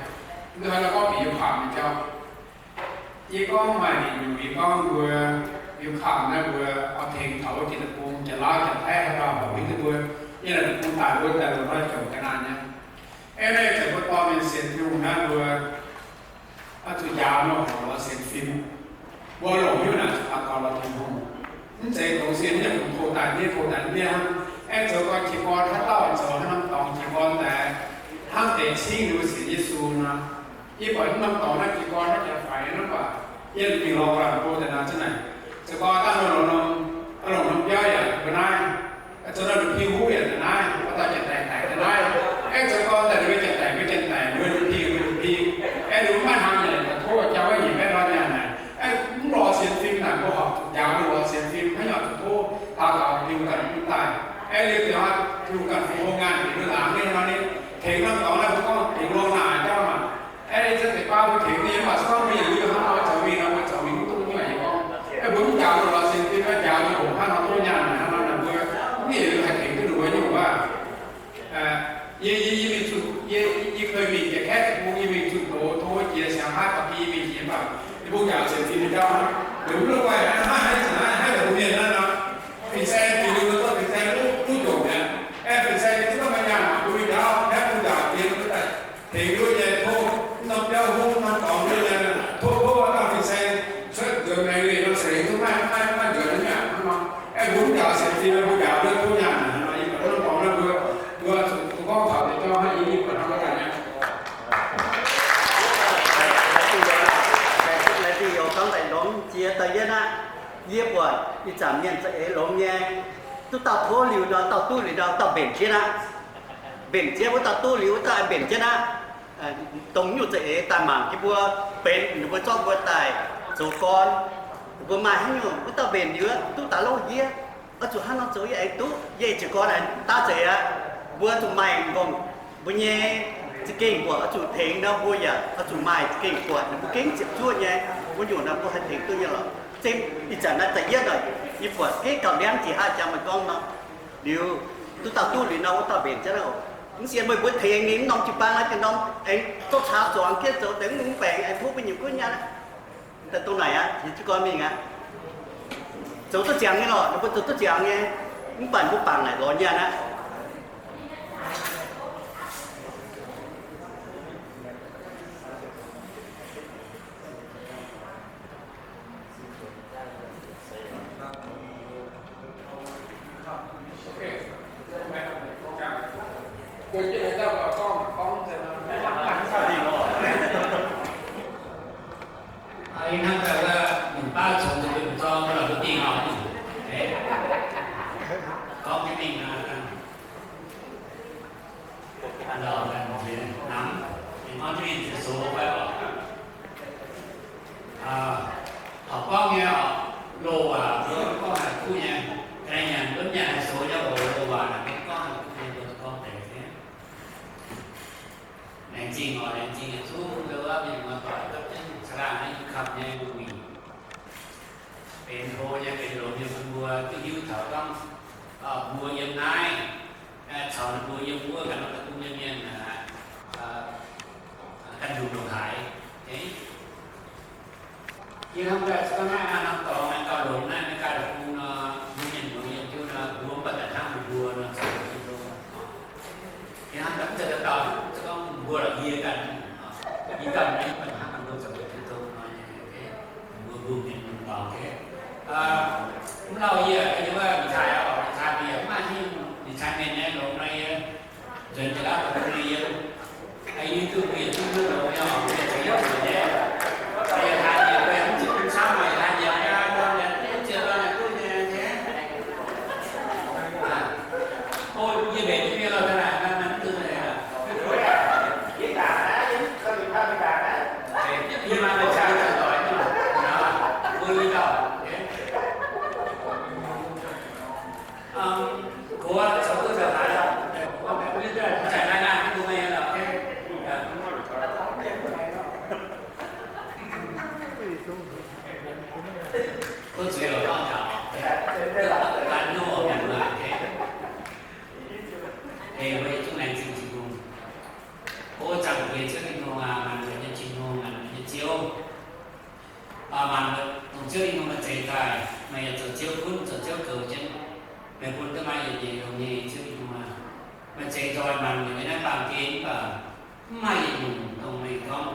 nduov hnoi gorngv bieqc youth camp nyei jauv. Yie gorngv maaih nyungc, yie gorngv mbuo youth camp naaiv mbuo oix tengx taux wuov Janx-Kaeqv bung, Janx-Laauv, Janx-Taiv haaix dauh horpc hiuv duqv mbuo, yie naaic bung daaih mbuo daaih loz-hnoi jomc ga'naaiv nyei. Aeqv, naaiv zanc mbuo dorh mienh sienx Tin-Hungh naaiv mbuo oix zuqc njaaux nor hoc lorz sienx fim. Mbuo longc hiuv naaic zuqc daux gaux lorz Tin-Hungh. Mv zeiz kungx sienx nyei kungx tov daaih nyei, tov daaih nyei hnangv. Aengx zoux gorn jiez gorn haaix dauh zoux haaix norm dorngx jiez gorn daaih hnangv deix cingv ninh mbuo sienx Yesu nor. Yie buatc mv norm dorngx naaiv jiez gorn naaiv jaax faix nyei mv baac yie mingh lorz guanh go daaih nor zunv naaic, zoux gorn dangh longc norm, longc norm biauv yaac mbuo naaiv, zoux norm ping huv yaac daaih naaiv, oix dauh janx-daic daic daaih naaiv. Aengx zoux gorn daaih ninh mbuo janx-daic, mbuo janx-daic, mbuo ping, mbuo ping. Aengx ninh mbuo maiv hnamv nyei, tov jaa wuov nyic baeqv ndorn nyaanh naaic. Aengx mv lorz sienx fim naaic, mbuo horpc zuqc njaaux mbuo lorz sienx fim, haaix nyungc zuqc tov daux gaux Tin-Hungh ganh bun daaih. Aengx liuz ziouc Tin-Hungh ganh fih hlo ngaanh bieqc mbuo laangz nyei nor, ninh tengx norm dorngx naaiv mbuo gorngv bieqc longx naaic jauv maah. Aeqv, za'gengh baav mbuo tengx ninh mv baac se gorngv mbuo yietc liuz hnangv nor zoux mingh nor, mbuo zoux mingh mv duqv nyungc yie gorngv. Aeqv, mbuo mv njaaux lorz sienx fim, mbuo njaaux ninh hoc hnangv nor tov nyaanh naaic hnangv nor, mbuo mv yietc liuz haih tengx duqv ninh mbuo nyungc wuov. Yie, yie, yie mingh zuqc, yie, yie koi mingh jiex kaeqv bung, yie mingh zuqc doz tov jiex siang haav ba'gi yie mingh jiex mv baac yie mbuo njaaux sienx fim nyei jauv hnangv. Liuz mv longc guaih hnangv haaix, hnangv haaix, hnangv haaix deix mbuo mienh naaiv nor, fin-saeng jiex liuz mbuo zorqv fin-saeng luv, luv ndongc mi'aqv. Aeqv, fin-saeng nyei duqv maiv maaih nyaanh, mbuo mingh njaaux kaeqv bung njaaux jiex mbuo daaih tengx nduov nyei tov, mv norm biauv huv, mv norm dorngx nduov nyei, tov, tov dangh fin-saeng cuotv nzuonx maengx liuz nor, ceix duqv maiv, maiv, maiv nzuonx nyei aqv hnangv nor. Aeqv, mbuo mv njaaux sienx fim, mbuo njaaux nduov tov nyaanh hnangv nor, yie buatc mv norm dorngx naaiv mbuo, mbuo zuqc gorngv taux deix jauv hnangv yie, yie buatc hnangv nor daaih nyei. Laengz zingh youz gorngv daaih longx jiex daaih yietv aqv. Yie buatc ih zanc mienh za'eix longx nyei, duqv dauh tov liuz nor, dauh duqv liuz nor, dauh mbenc jienv aqv. Mbenc jienv wuov dauh duqv liuz wuov dauh mbenc jienv aqv. Dongh nyungc za'eix daaih mangc jienv mbuo benx ninh mbuo zorqv mbuo daaih zoux gorn. Mbuo maaih haaix nyungc wuov dauh mbenc liuz duqv daaih louv yie, oix zuqc hnangv nor zoux yie aengx duqv, yie ziouc gorngv daaih daav za'eix aqv. Mbuo zuqc maaih nqorngv mbuo nyei za'gengh buatc oix zuqc tengx nor, mbuo yaac oix zuqc maaih za'gengh buatc ninh mbuo gengh ziepc zuoqv nyei wuov nyungc nor, mbuo haih tengx duqv nyei lorqc. Zinh ih zanc naaiv da'yietv nor, yie buatc gengh gauh liangv jiex hnangv jangx meih gorngv nor. Liuz, duqv dauh duqv liuz nor, wuov dauh mbenc jienv aqv oc. Mv sienx meih mbuo tengx ninh mv norm jiu-baang naaiv, deix norm aengx gorngv caux zuangx jienv zoux deix mv lungh baengc aengx tov mbuo nyei guonv nyaanh aqv. Daaih dongh naaic aqv, yietc zungv gorngv mingh aqv. Zoux duqv ziangx nyei lorqc, ninh mbuo zoux duqv ziangx nyei, mv baac mbuo bangc naaic lorz nyaanh aqv. Ih hnangv daaih wuov nyungc baav congx deix mbuo zorng wuov lorqc, mbuo dingh oc. Gorngv jienv mingh nor, lauh ganh nziex namx, ninh gorngv jienv mingh nziex sox fai oc. Taux gorngv nyei oc, loz-waac mbuo gorngv haih kuv nyei, ga'naaiv nyanc mbuo nyanc haih sox nyei oc, loz-waac naaic mbuo gorngv haih kuv nyei, mbuo gorngv deix nyei. Laengz zingh oc, laengz zingh yietc zungv mbuo wuov mienh muoz-doic gapv jienv caangh laangh naaiv yietc kamv nyei mbuo winh. Benx hlo nyei, benx longx nyei bun mbuo duqv hiuv taux gorngv, mbuo yiem naaiv caux ninh mbuo yiem wuov ganh norm deic-bung nyei mienh ganh ndongc ndongc haaix. Yie hnamv daaih se gorngv naaiv norm dorngx naaiv gauh longx naaiv, naaiv gauh deic-bung nor, mbuo mienh muoz yiem jienv nor, mbuo mv baac daaih hnangv mbuo nor zoux Tin-Hungh. Yie hnamv daaih mv zeiz dauh dauh, se gorngv mbuo lorqc yie ganh, yie ganh mv baac hnangv mbuo zoux Tin-Hungh nor, mbuo mbuo mienh muoz-doic. Mv lauh yie, yie wuov Lee Cai oc, Lee Cai mbuo yaac mv maaih hingh, Lee Cai mienh nyei longx nor yie nzuonx jiex lauv deic-bung nyei yiem. Yie duqv mbuo yietc zungv duqv longx nyei oc, mbuo yietc zungv yiem zuqc nyei. Yie haiz nyiemc mbuo yaac mv zuqc bun camv oc, yie haiz nyiemc yaac mv zuqc lorqc, duqv nyei. O, yie mbenc jienv mienh lorqc, daaih naaic maiv duqv nyei. Yie maaih mbuo cang zangc doic, mbuo i dauh. Gox zoux duqv zoux haaix, mbuo mv zaih naaiv naaiv mbuo maiv lorqc. Duqv zuiz lorqc, gorngv taux gan nor mienh muoz. Hei, mbuo yietc zungv laengz zingh Tin-Hungh. O zaangc Diex Ziouv Tin-Hungh aac, maanc muotc nyei Tin-Hungh, maanc muotc nyei Ziouv. Maanc muotc dongh Ziouv Tin-Hungh maaih zeix daaih, meih yaac zoux Ziouv gunv, zoux Ziouv goux jienv. Meih bun duqv maaih yietc nyeic longx nyei Ziouv Tin-Hungh aac. Maaih zeix nzoih maanc muotc nyei naaiv baamh gen mv baac mv maaih yietc nyungc dongh meih gorngv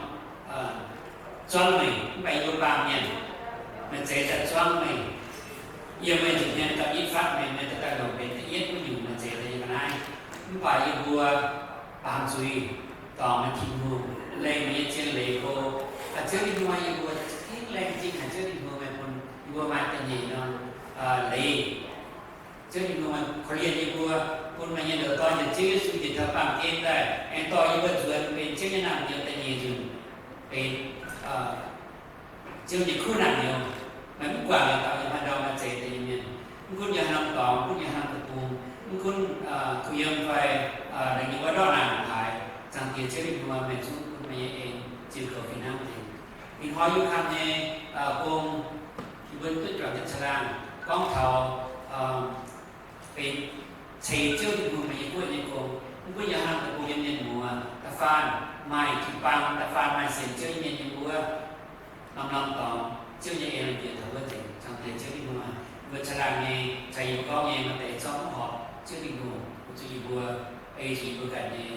zuangv meih, mv baac yie mbuo baamh mienh, maaih zeix daaih zuangv meih. Yiem meih nza'hmien gapv yietv fatv meih, meih daaih daaih longc benx da'yietv wuov nyungc maaih zeix daaih yiem ga'naaiv. Mv baac yie mbuo baamz zuiz dorngc meih Tin-Hungh, leih meih nyei zien leiz go. Ziouv Tin-Hungh, yie mbuo za'gengh laengz zingh haic Ziouv Tin-Hungh, meih bun yie mbuo maaih da'nyeic norm leiz. Ziouv Tin-Hungh, korv-lienh yie mbuo, bun meih nyei ndoqc Dorn, Ziouv Yesu, njiec taux baamh gen daaih, aengx dorh yie mbuo nzuonx benx Ziouv nyei naamh nyouz da'nyeic nzunc, benx Ziouv nyei kuv naamh nyouz. Meih mv guangc yietc dauh yiem haaix ndau maaih zeix daaih nyei mienh, mv gunv yiem haaix norm dorngx, mv gunv yiem haaix norm deic-bung, mv gunv kuh yiem fai lengc nyei wuov ndortv naanc haaix, Zaangc Diex Ziouv Tin-Hungh, meih zungv bun meih nyei en ziux goux fih hnangv deix. Ih hnoi yie kamv nyei gong, yie mbuo duqv juangc jienv caangh laangh gorngv taux benx ceix Ziouv Tin-Hungh meih nyei guoqv nyei gong. Mv gunv yiem haaix norm deic-bung yiem mienh muoz, da'faanh maaih jiu-baang, da'faanh maaih sienx Ziouv nyei mienh yiem wuov, norm-norm dorngx Ziouv nyei en bieqc taux wuov nzengc. Zaangc Diex Ziouv Tin-Hungh aac, yie mbuo caangh laangh nyei, caux yie mbuo gorngv nyei maaih deix zorqv mv horpc, Ziouv Tin-Hungh, oix zuqc yie mbuo ei zuqc yie mbuo ganh nyei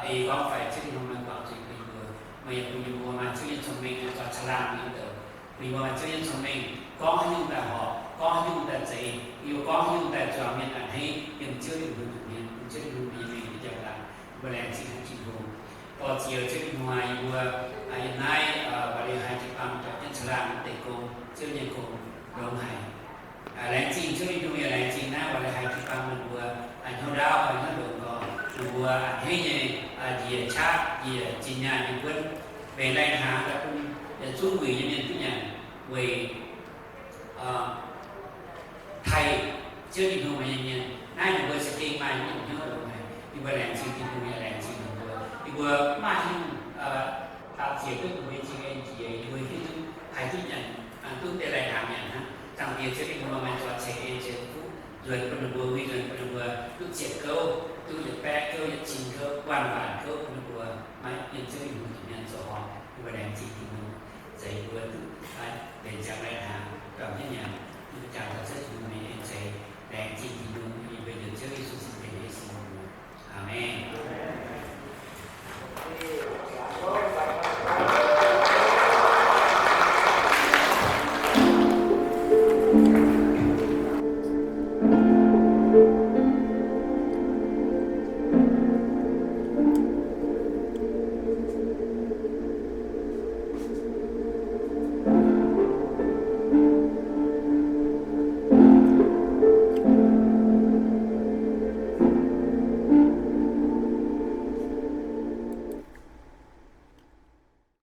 ei gorngv fai Ziouv Tin-Hungh meih guangc zuqc yie mbuo. Meih yaac bun yie mbuo maaih Ziouv nyei cong-mengh nyei zuqc caangh laangh nyei douc. Bun yie mbuo maaih Ziouv nyei cong-mengh, gorngv haaix nyungc daaih horpc, gorngv haaix nyungc daaih zeiz, yie mbuo gorngv haaix nyungc daaih zuangx mienh a'hneiv yiem Ziouv Tin-Hungh nyei mienh, bun Ziouv Tin-Hungh nyei mengh nyei jauv-latc. Yie mbuo laengz zingh haic Tin-Hungh. Dorh ziex Ziouv Tin-Hungh aac, yie mbuo yiem naaiv Vaux Li Hai jiu-baang juangc jienv caangh laangh deix gong, Ziouv nyei gong longx haic. Laengz zingh Ziouv Tin-Hungh, yaac laengz zingh naaiv Vaux Li Hai jiu-baang ninh mbuo hnyouv ndaauv, hnyouv longx gorx, ninh mbuo a'hneiv nyei njiec qaqv njiec zinh nyaanh nyei buonv, weic laih hnaangx daaih bun yietc zungv wuic nyei mienh duqv nyanc, weic taaih Ziouv Tin-Hungh nyei mienh. Naaiv ninh mbuo za'gengh maaih nyungc hnyouv longx haic. Yie mbuo laengz zingh Tin-Hungh, yaac laengz zingh ninh mbuo. Yie mbuo mv maaih haaix nyungc daaux ziec duqv ninh mbuo nyei cing-en njiec, yie mbuo hiuv duqv haih duqv nyanc, duqv deix laih hnaangx nyanc hnangv. Zaangc Diex Ziouv Tin-Hungh, meih zuov ceix en ceix fuqv nzuonx bun ninh mbuo, uix nzuonx bun ninh mbuo duqv ziec gouv, kouv yietc baeqv kouv, yietc cin kouv, waanc waanc kouv, ninh mbuo maiv bienh Ziouv Tin-Hungh nyei mienh zoux.